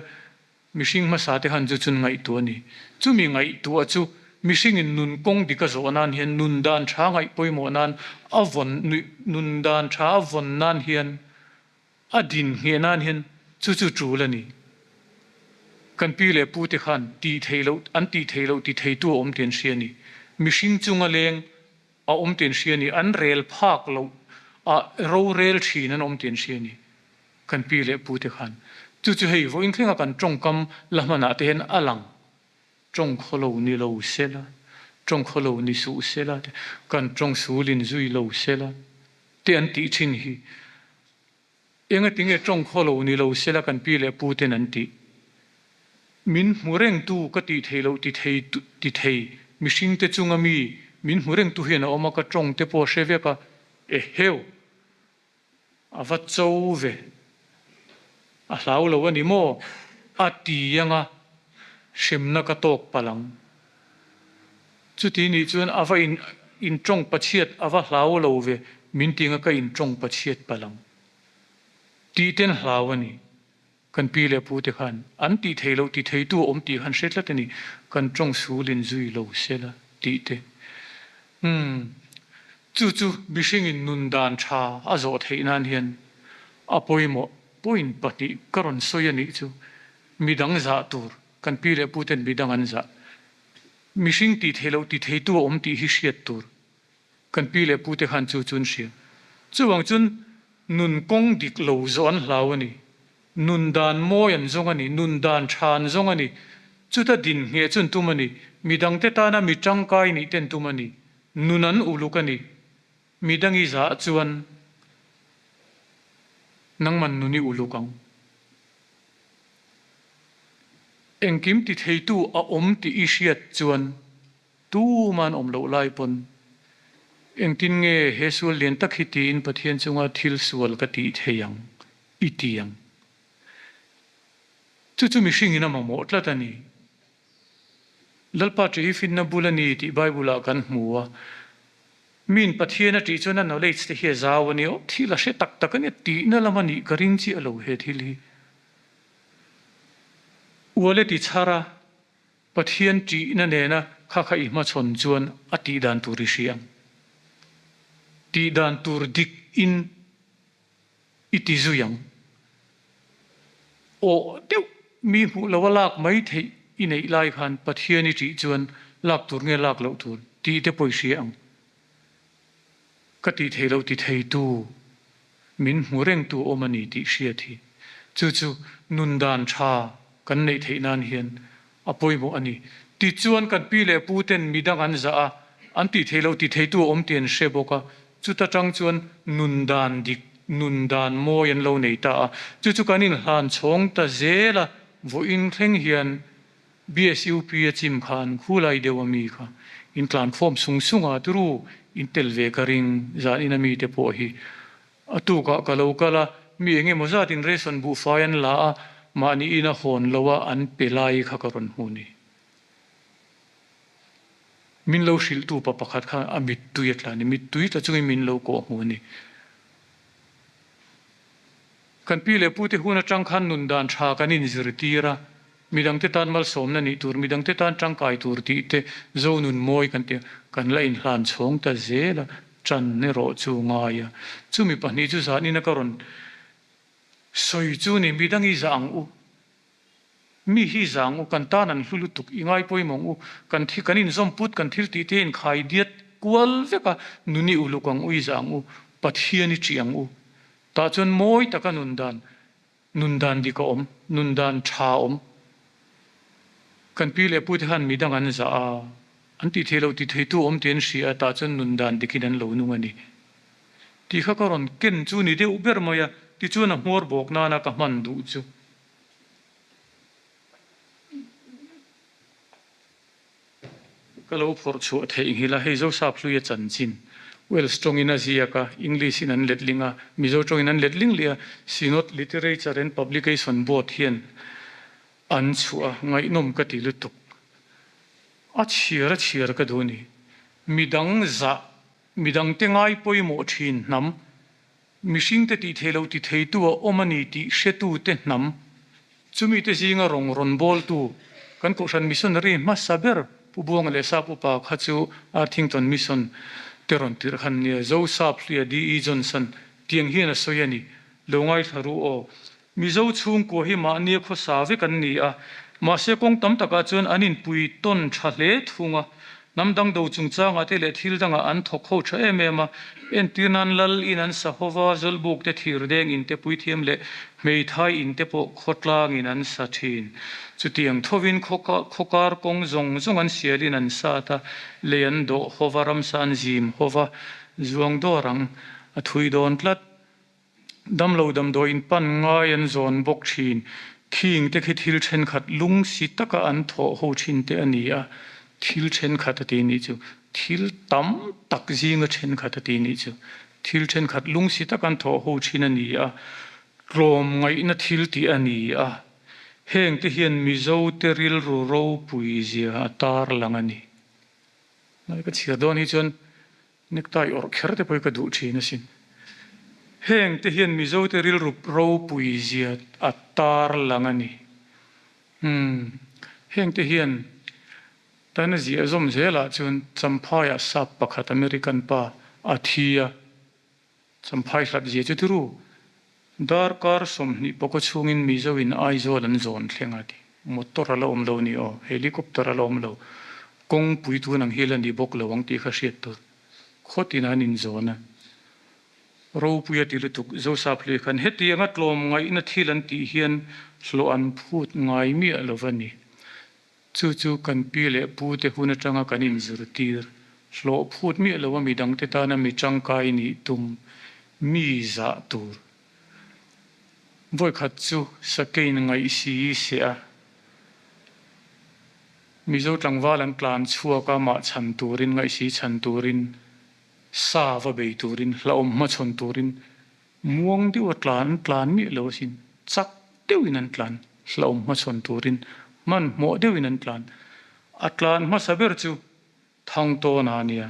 mihring hmasa te khan chu chun ngaihtuah a ni. Chumi ngaihtuah chu mihring in nun kawng dik a zawh nan hian nun dan tha ngaih pawimawh nan a vawn nun dan tha a vawn nan hian A din ngheh nan hian chu chu tul a ni. Kan pi leh pu te khan tih theih loh an tih theih loh ti theitu a awm tih an hria a ni. Mihring chunga leng a awm tih an hria a ni. An rel phak loh ah rorel thin an awm tih an hria a ni. Kan pi leh pu te khan chu chu hei vawiin thlenga kan tawngkam la hmanah te hian a lang. Tawng khaw lo ni lo sela, tawng khaw lo ni suh sela te, kan tawng sul in zui lo sela te an tih thin hi. Engatinge tawng khaw lo ni lo sela kan pi leh pu ten an tih? Min hmu rengtu ka tih thei loh ti thei ti thei mihringte chunga mi min hmu rengtu hian a awm a, ka tawng te pawh a hre vek a, eheu! A va cho ve. A hlau lo a ni maw? A ti anga hremna ka tawk palh ang. Chuti nih chuan a va in intawng pachhiat a va hlau lo ve, min ti anga ka intawng pachhiat palh ang. Tih ten hlau a ni. Kan pi leh pu te khan an tih theih loh ti theitu a awm tih khan hre tlat a ni. Kan tawng sul in zui lo sela tih te. Umm. Chu chu mihringin nun dan tha a zawh theih nan hian a pawimawh point pahnih ka rawn sawi a nih chu. Midang zah tur, kan pi leh pu ten midang an zah. Mihring tih theih loh ti theitu a awm tih hi hriat tur. Kan pi leh pu te khan chu chu an hria. Chuvang chuan nun kawng dik lo zawh an hlau a ni. Nun dan mawi an zawng a ni. Nun dan tha an zawng a ni. Chuta din ngheh chu an tum a ni. Midangte tana mi tangkai nih te an tum a ni. Nun an uluk a ni. Midangi zah chuan nangman nun i uluk ang. Engkim ti theitu a awm tih i hriat chuan Tuman awm loh lai pawn engtin nge he sual lian tak hi tiin Pathian chunga thil sual ka tih thei ang i ti ang. Chu chu mihringin a mamawh tlat a ni. Lalpa ṭih hi finna bul a ni tih Bible-ah kan hmu a. Miin Pathian a ṭih chuan a knowledge te hi a zau a ni. Aw, thil a hre tak tak a nia, tihna lam a nih ka ring chiah lo he thil hi. Uale ti chhar a. Pathian ṭihna nena kha kha i hmachhawn chuan a tih dan tur i hria ang. Tih dan tur dik in i ti zui ang. Awh deuh mi hmuh lo a lak mai theih i neih lai khan Pathian i ṭih chuan lak tur nge lak loh tur tih te pawh i hria ang. Ka tih theih loh ti theitu, min hmu rengtu awm a ni tih hriat hi chu chu nun dan tha kan neih theih nan hian a pawimawh a ni. Tichuan kan pi leh pu ten midang an zah a, an tih theih loh ti theitu a awm tih an hre bawk a, chuta tang chuan nun dan dik, nun dan mawi an lo nei ta a. Chu chu kan inhlan chhawng ta zel a, vawiin thleng hian BSUP a chim khan khulai deuh a mi kha in tlan khawm sung sung a, turu in tel ve ka ring zan in a mi te pawh hi a tukah ka lo kal a, mi eng emaw zat in ration buhfai an la a, mahni in a hawn lo a an pe lai kha ka rawn hmu ni. Min lo hrilhtu pa pakhat khan a mittui a tla a ni, mittui tla chungin min lo kawh hmu a ni. Kan pi leh pute hun atang khan nun dan tha kan inzirtir a, midangte tan malsawmna nih tur, midangte tan tangkai tur tih te zo nun mawi kan ti a, kan la inhlan chhawng ta zel a, ṭan erawh chu ngai a. Chumi pahnih chu zanin a ka rawn sawi chu ni, midang i zah ang u, mi hi zah ang u, kan tan an hlu lutuk, i ngai pawimawh ang u, kan thi kan inzawm put, kan thil tih te inkhai diat kual vek a, nun i uluk ang u, i zah ang u, Pathian i ṭih ang u. Tah chuan mawi taka nun dan, nun dan dik a awm, nun dan tha a awm. Kan pi leh pute khan midang an zah a, an tih theih loh ti theitu awm tih an hria a, tah chuan nun dan dikin an lo nung a ni. Tih kha ka rawn ken chu ni deuh ber mai a, tichuan a hmuar bawk nana ka hman duh chu. Ka lo phawrh chhuah theih nghilh a, hei Zosap hluia chanchin Welsh tawngin a ziak a, English in an letling a, Mizo tawngin an letling leh a, Synod Literature and Publication Board hian an chhuah a, ngaihnawm ka ti lutuk. A chhiar a chhiar ka duh a ni. Midang zah, midangte ngai pawimawh thin hnam Mihringte tih theih loh ti theitu a awm a ni tih hretute hnam, chumite zinga rawng rawn bawltu kan Kohhran Missionary hmasa ber Pu Buanga leh Sap Upa kha chu Arthington Mission te rawn tirh khan nia Zo Sap Hluia DE Johnson tiang hian a sawi a ni. Lo ngaithla ru aw. Mizo chhungkua hi mahnia khawsa vek an ni a, mahse kawng tam takah chuan an inpui tawn tha hle thung a. Hnam dang do chungchangah te leh thil dangah an thawk ho tha em em a, entir nan lal in an sa ho va, zawlbuk te thirdeng in te puithiam leh hmeithai in te pawh khawtlangin an sa thin. Chutiang thovin khawkar kawng zawng zawng an sialin an sat a, lei an dawh ho va, ramsa an zim ho va, zuang dawr ang a thui dawn tlat. Damlo damdawi in pan ngai an zawn bawk thin. Khing te khi thil thenkhat lung si taka an thawh ho thin te a ni a, thil thenkhat a ti nih chu. Thil tam tak zinga thenkhat a ti nih chu. Thil thenkhat lung si taka an thawh ho thin a ni a, tlawm ngaihna thil tih a ni a. Heng te hian Mizo te rilru ropui zia a tarlang a ni. Ka chhiar dawn hi chuan Necktie awrh kher te pawh hi ka duh thin asin. Heng te hian Mizo te rilru ropui zia a tar lang a ni. Umm, heng te hian tan a ziah zawm zelah chuan Champhaiah sap pakhat American pa a thi a. Champhai hlat zia chu tiru, darkar 20 pawka chhungin Mizo in Aizawl an zawn thleng a ti. Motor a la awm lo ni aw, helicopter a la awm lo, kawngpui tun ang hi la ni bawk lo ang tih kha hriat tur. Khawtin an inzawn a. Ropui a ti lutuk, Zosap hlui khan hetianga tlawmngaihna thil an tih hian hlawh an phut ngai miah lo va ni. Chu chu kan pi leh pu te hun atanga kan inzirtir, hlawh phut miah lo a midangte tana mi tangkai nih tum mi zah tur. Vawikhat chu Sakein ngaih si seh a, Mizo tlangval an tlan chhuak a mah chhan turin, ngaih si chhan turin, sa va bei turin, hlauhawm hmachhawn turin Muang deuh a tlan an tlan miah lo asin, chak deuhin an tlan, hlauhawm hmachhawn turin hmanhmawh deuhin an tlan. A tlan hmasa ber chu Thangtawna a nia.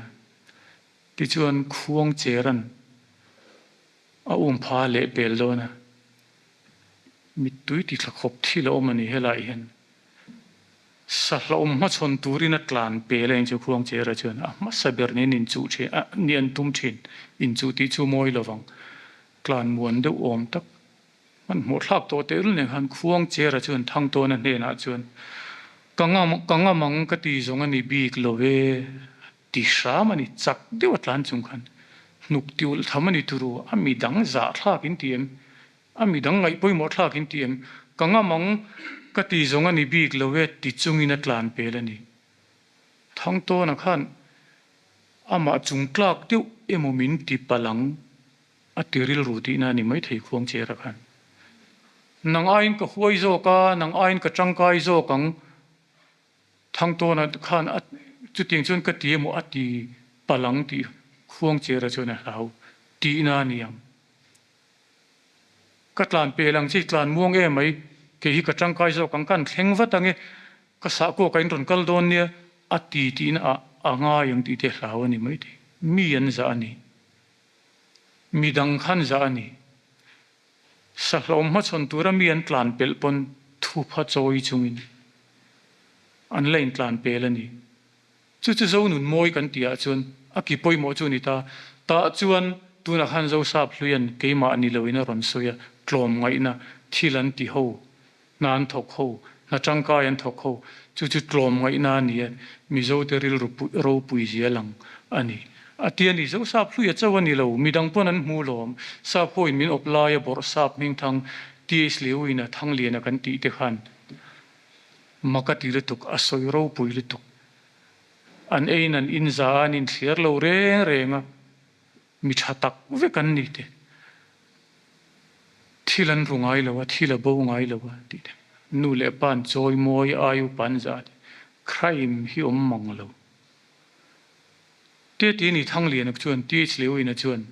Tichuan Khuangcheran a um pha leh pel dawn a, mittui ti thla khawp thil a awm a ni helaiah hian. Sa hlauhawm hmachhawn turin a tlan pel a inchu Khuangchera chuan a hmasa ber nen inchuh thin a ni an tum thin. Inchuh tih chu mawi lovang. Tlan muan deuh awm tak hmanhmawh thlak tawh tehlul nen khan Khuangchera chuan Thangtawna hnenah chuan Ka ngam ka ngam ang ka ti zawng a ni bik lo e a ti hram a ni. Chak deuh a tlan chung khan hnuk ti ulh tham a ni turu a midang zahthlak in ti em? A midang ngaih pawimawh thlak in ti em? Ka ngam ang, ka ti zawng a ni bik lo e ti chungin a tlan pel a ni. Thangtawna khan amah chung tlak deuh emaw min ti palh ang a ti rilru tihna a ni maithei Khuangchera khan. Nang aiin ka huai zawk a, nang aiin ka tangkai zawk ang Thangtawna khan a chutiang chuan ka ti emaw a ti palh ang tih Khuangchera chuan a hlau tihna a ni ang. Ka tlan pel ang che i tlan muang em mai, kei hi ka tangkai zawk ang, kan thleng vat ang e, ka sahkuak ah in rawn kal dawn nia a ti tihna ah a ngai ang tih te hlau a ni mai thei. Mi an zah a ni. Mi dang khan zah a ni. Sahlawm hmachhawn tura mi an tlan pelh pawn thupha chawi chungin an la intlan pel a ni. Chu chu Zonun mawi kan tih ah chuan a ki pawimawh chu a ni ta. Tah chuan tunah khan Zosap hluian keimah ni loin a rawn sawi a, tlawmngaihna thil an ti ho, hna an thawk ho, hna tangkai an thawk ho, chu chu tlawmngaihna a ni a, Mizote rilru ropui zia lang a ni. A ti a ni, Zosap hluia chauh a ni lo, midang pawn an hmu lawm, Sap hoin min awp laia bawrh sap hmingthang TH Lewin-a Thangliana kan tih te khan Mak a ti lutuk, a sawi ropui lutuk. An eiin an inza a, an inthliar lo reng reng a, mi tha tak vek an ni te. Thil an ru ngai lo a, thil a bo ngai lo a tih te. Nu leh pa an chawi mawi, ai upa an zah te. Crime hi awm mang lo. Te ti ni Thangliana chuan TH Lewina chuan,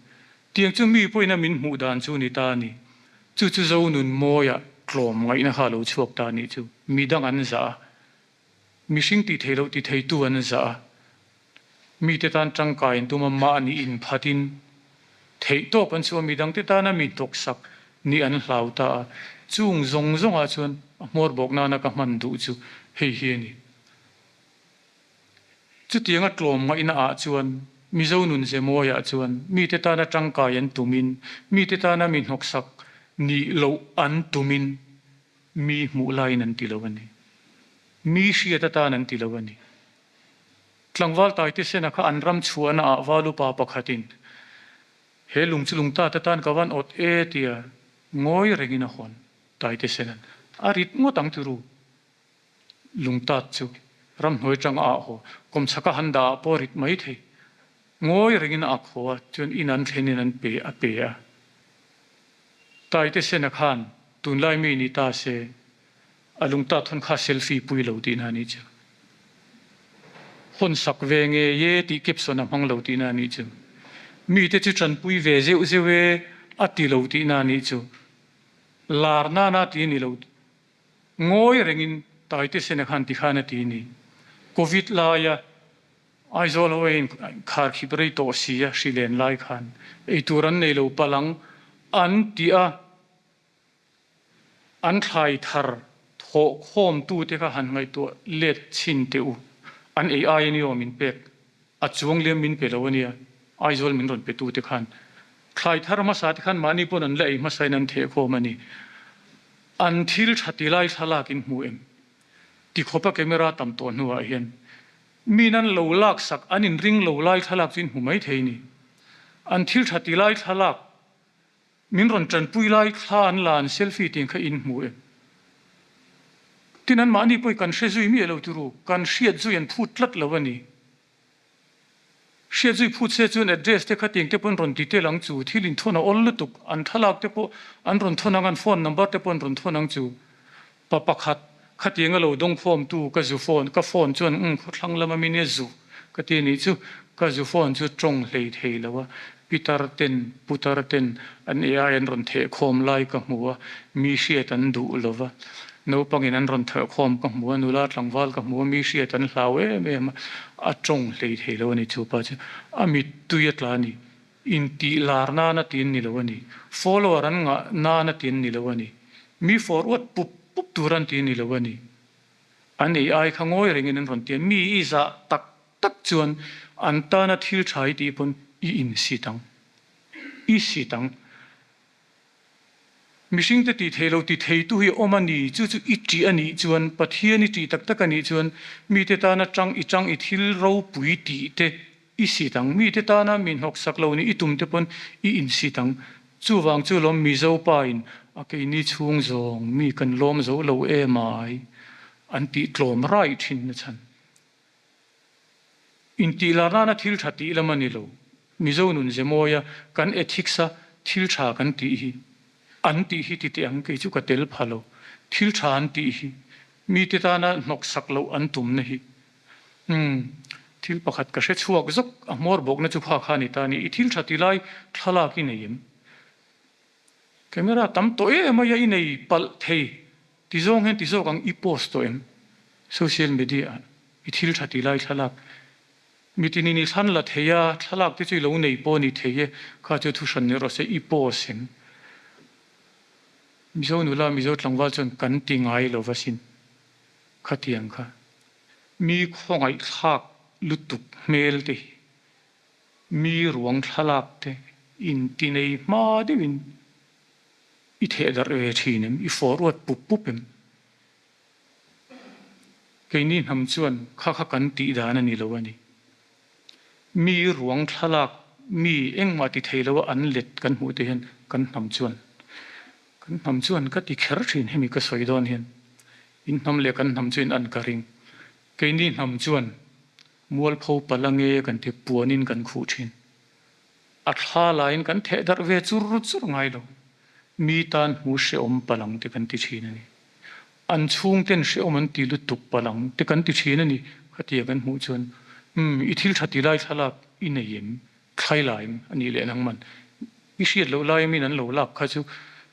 Tiang chu mi pawhin a min hmuh dan chu ni ta a ni. Chu chu Zonun mawia tlawm ngaihna kha a lo chhuak ta a nih chu. Mi dang an zah a, mihring tih theih loh ti theitu an zah a, mite tan tangkai an tum a, mahni inphatin theih tawp an chhuah a, midangte tana mi hnawksak nih an hlau ta a. Chung zawng zawngah chuan a hmawr bawk nana ka hman duh chu hei hi a ni. Chutianga tlawm ngaihna ah chuan Mizo nun ze mawiah chuan mite tana tangkai an tumin, mite tana mi hnawksak nih loh an tumin mi hmuh laiin an ti lo a ni. Mi hriat atan an ti lo a ni. Tlangval Taitesena kha an ram chhuahna ah valupa pakhatin he lung chu lungtat atan ka van awt e tia ngawi rengin a hawn Taitesena'n a rit ngawt ang turu. Lungtat chu ramhnuai tang a ah haw, kawmchhak a han dah ah pawh a rit mai thei. Ngawi rengin a ak haw a, chuan in an thlen in an pe a pe a. Taite Sena khan tunlai mi ni ta se, a lungtat hawn kha selfie pui lo tihna a nih chu. Hawn sak ve ngei e tih caption a hmang lo tihna a nih chu. Mite chu tanpui ve zeuh zeuh e a ti lo tihna a nih chu. Lar nana ti a ni lo. Ngawi rengin Taitesena khan tikhan a ti ni. Covid laia Aizawl ho eiin kharkhip rei tawh si a hri len lai khan eitur an nei lo palh ang an ti a, an thlai thar thawh khawmtute kha han ngaihtuah let chhin teh u. An ei ai a ni aw min pek a chuang liam min pe lo a nia Aizawl min rawn petute khan thlai thar hmasa te khan mahni pawn an la ei hmasain an theh khawm a ni. An thil tha ti lai thlalak in hmu em? Ti khawpa camera tam tawh hnuah hian min an lo laksak an inring lo lai thlalak chu in hmu mai thei ni. An thil tha ti lai thlalak min rawn tanpui lai thla an la an selfie tih kha in hmu em? Tin an mahni pawh i kan hre zui miah lo turu, kan hriat zui an phut tlat lo a ni. Hriat zui phut se chuan address te kha tiang te pawh an rawn detail ang chu, thil inthawn a awl lutuk, an thlalak te pawh an rawn thawn ang, an phone number te pawh an rawn thawn ang chu. Pa pakhat khatiang a lo dawngkhawm tu ka zu phone, ka phone chuan umm khawthlang lama mi nia zu ka ti anih chu, ka zu phone chu tawng hlei thei lo a, pitar ten putar ten an AI an rawn thehkhawm lai ka hmu a, mi hriat an duh lo va, naupangin an rawn thehkhawm ka hmu a, nula tlangval ka hmu a, mi hriat an hlau em em a, a tawng hlei thei lo a ni chu pa chu, a mittui a tla a ni, intih lar nana ti an ni lo a ni, follower an ngah nana ti an ni lo a ni, mi forward pup pup tur an ti a ni lo a ni, an AI kha ngawi rengin an rawn ti a, mi i zah tak tak chuan an tana thil tha i tih pawn i insit ang, i sit ang. Mihringte tih theih lo ti theitu hi awm a ni, chu chu i ṭih a nih chuan, Pathian i ṭih tak tak a nih chuan mite tana ṭang i ṭang i thil ropui tih te i sit ang, mite tana mi hnawksak lo nih i tum te pawn i insit ang. Chuvang chu lawm Mizo pa in a keini chhung zawng mi kan lawm zo lo em ai an tih tlawm raih thin na chhan. Intih lar nana thil tha tih lam a ni lo. Mizo nun ze mawia kan ethics a thil tha kan tih hi an tih hi ti teh ang kei chu ka tel pha lo. Thil tha an tih hi mite tana hnawksak loh an tumna hi umm thil pakhat ka hre chhuak zawk a hmawr bawkna chu kha kha a ni ta a ni. I thil tha ti lai thlalak i nei em? Camera tam tawh em aia i nei palh thei ti zawng hian ti zawk ang i post tawh em? Social media ah i thil tha ti lai thlalak Mitinin i thlan la thei a, thlalak te chu i lo nei pawh a ni thei e, kha chu thu hran ni rawh se, i post em? Mizo nula, Mizo tlangval chuan kan ti ngai lo va sin, khatiang kha. Mi khawngaihthlak lutuk hmel te hi, mi ruang thlalak te inti nei hma deuhin i thehdarh ve thin em, i forward pup pup em? Keini hnam chuan kha kha kan tih dan a ni lo a ni. Mi ruang thlalak, mi engmah ti thei lo a an let kan hmuh te hian kan hnam chuan, kan hnam chuan ka ti kher thin hemi ka sawi dawn hian in hnam leh kan hnam chu in an ka ring. Keini hnam chuan mualpho pala nge kan ti puanin kan khuh thin. A thla laiin kan theh darh ve chur chur ngai lo. Mi tan hmu hrehawm palang te kan ti thin a ni. An chhungten hrehawm an ti lutuk palang te kan ti thin a ni. Khatia kan hmuh chuan, Umm, i thil tha ti lai thlalak i nei em? Thlai lai em? A nih leh nangman i hriat loh lai amin an lo lak kha chu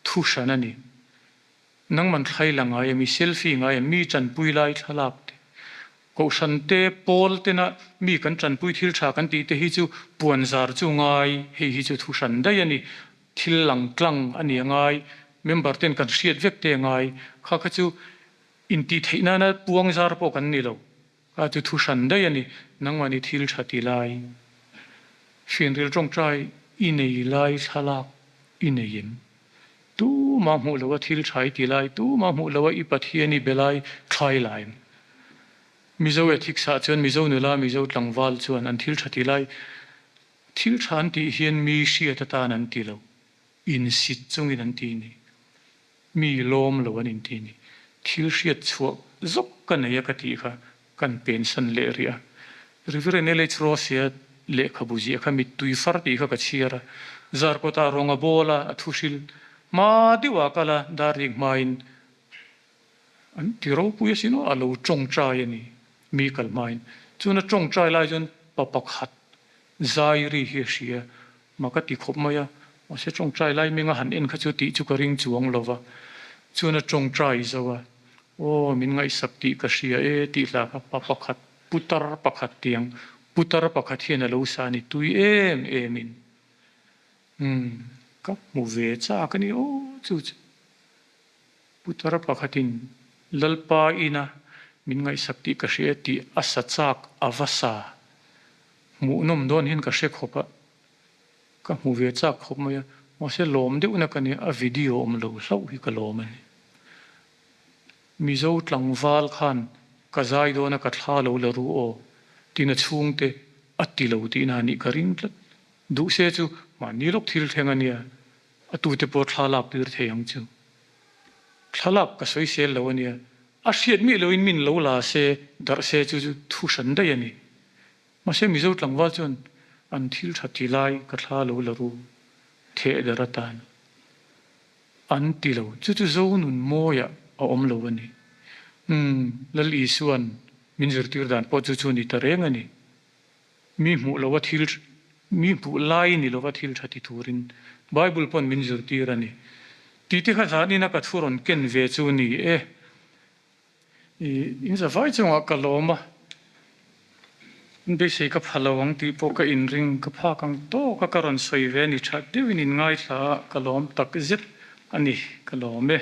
thu hran a ni. Nangman thlai la ngai em? I selfie ngai em? Mi tanpui lai thlalak te, Kohhran te, pawl tena mi kan tanpui thil tha kan tih te hi chu puanzar chu ngai, hei hi chu thu hran daih a ni. Thil lang tlang a ni a ngai, member ten kan hriat vek te a ngai. Kha kha chu intih theih nana puangzar pawh kan ni lo. Kha chu thu hran daih a ni, nangmahni thil tha ti lai, hrianril tawngtai i nei lai thlalak i nei em? Tumah hmuh loha thil tha i ti lai, tumah hmuh loha i Pathian i be lai thlai lai em? Mizo ethics ah chuan Mizo nula, Mizo tlangval chuan an thil tha ti lai, thil tha an tih hian mi hriat atan an ti lo, insit chungin an ti ni. Mi lawm lo an inti a ni. Thil hriat chhuah zawk ka nei a ka tih kha kan pensan leh rih a. Reverend LH Rosea lehkhabu ziah kha mittui far tih kha ka chhiar a. Zarkawtah rawnga bawl a, a thu hril hma deuh ah kal a, darrik hmain an ti ropui asin aw, a lo tawngtai a ni mi kal hmain. Chuan a tawngtai lai chuan pa pakhat zai ri hi a hria. Ma ka ti khawp mai a, mahse tawngtai lai menga han en kha chu tih chu ka ring chuang lo va, chuan a tawngtai zo a, aw min ngaihsak tih ka hria e tih hla kha pa pakhat, putar pakhat tiang, putar pakhat hian a lo sa a ni tui em em in, umm ka hmu ve chak a ni aw chu chu. Putar pakhatin Lalpa ina min ngaihsak tih ka hria tih a sa chak a va sa. Hmuhnawm dawn hian ka hre khawp a, ka hmu ve chak khawp mai a, mahse lawm deuhna ka nia, a video awm lo hlauh hi ka lawm a ni. Mizo tlangval khan ka zai dawn a ka thla lo la ru aw tiin a chhungte a ti lo tihna a nih ka ring tlat. Duh se chu mahni lawk thil thleng a nia, A tute pawh thla lak tir thei ang chu. Thlalak ka sawi sel lo a nia. A hriat miah loin min lo la se, darh se chu chu thu hran daih a ni. Mahse Mizo tlangval chuan an thil tha ti lai ka thla lo la ru theh darh atan an ti lo. Chu chu Zonun mawiah a awm lo a ni. Umm, Lal Isua'n min zirtir dan pawh chu chu a ni ta reng a ni. Mi hmuh lova thil mi hmuh lai ni lova thil tha ti turin Bible pawn min zirtir a ni. Tih te kha zanin a ka thu rawn ken ve chu ni e. I in zavai chungah ka lawm a, in beisei ka pha lo ang tih pawh ka inring ka phak ang tawk a ka rawn sawi ve a ni tha deuhin in ngaithla a ka lawm tak zet a ni ka lawm e.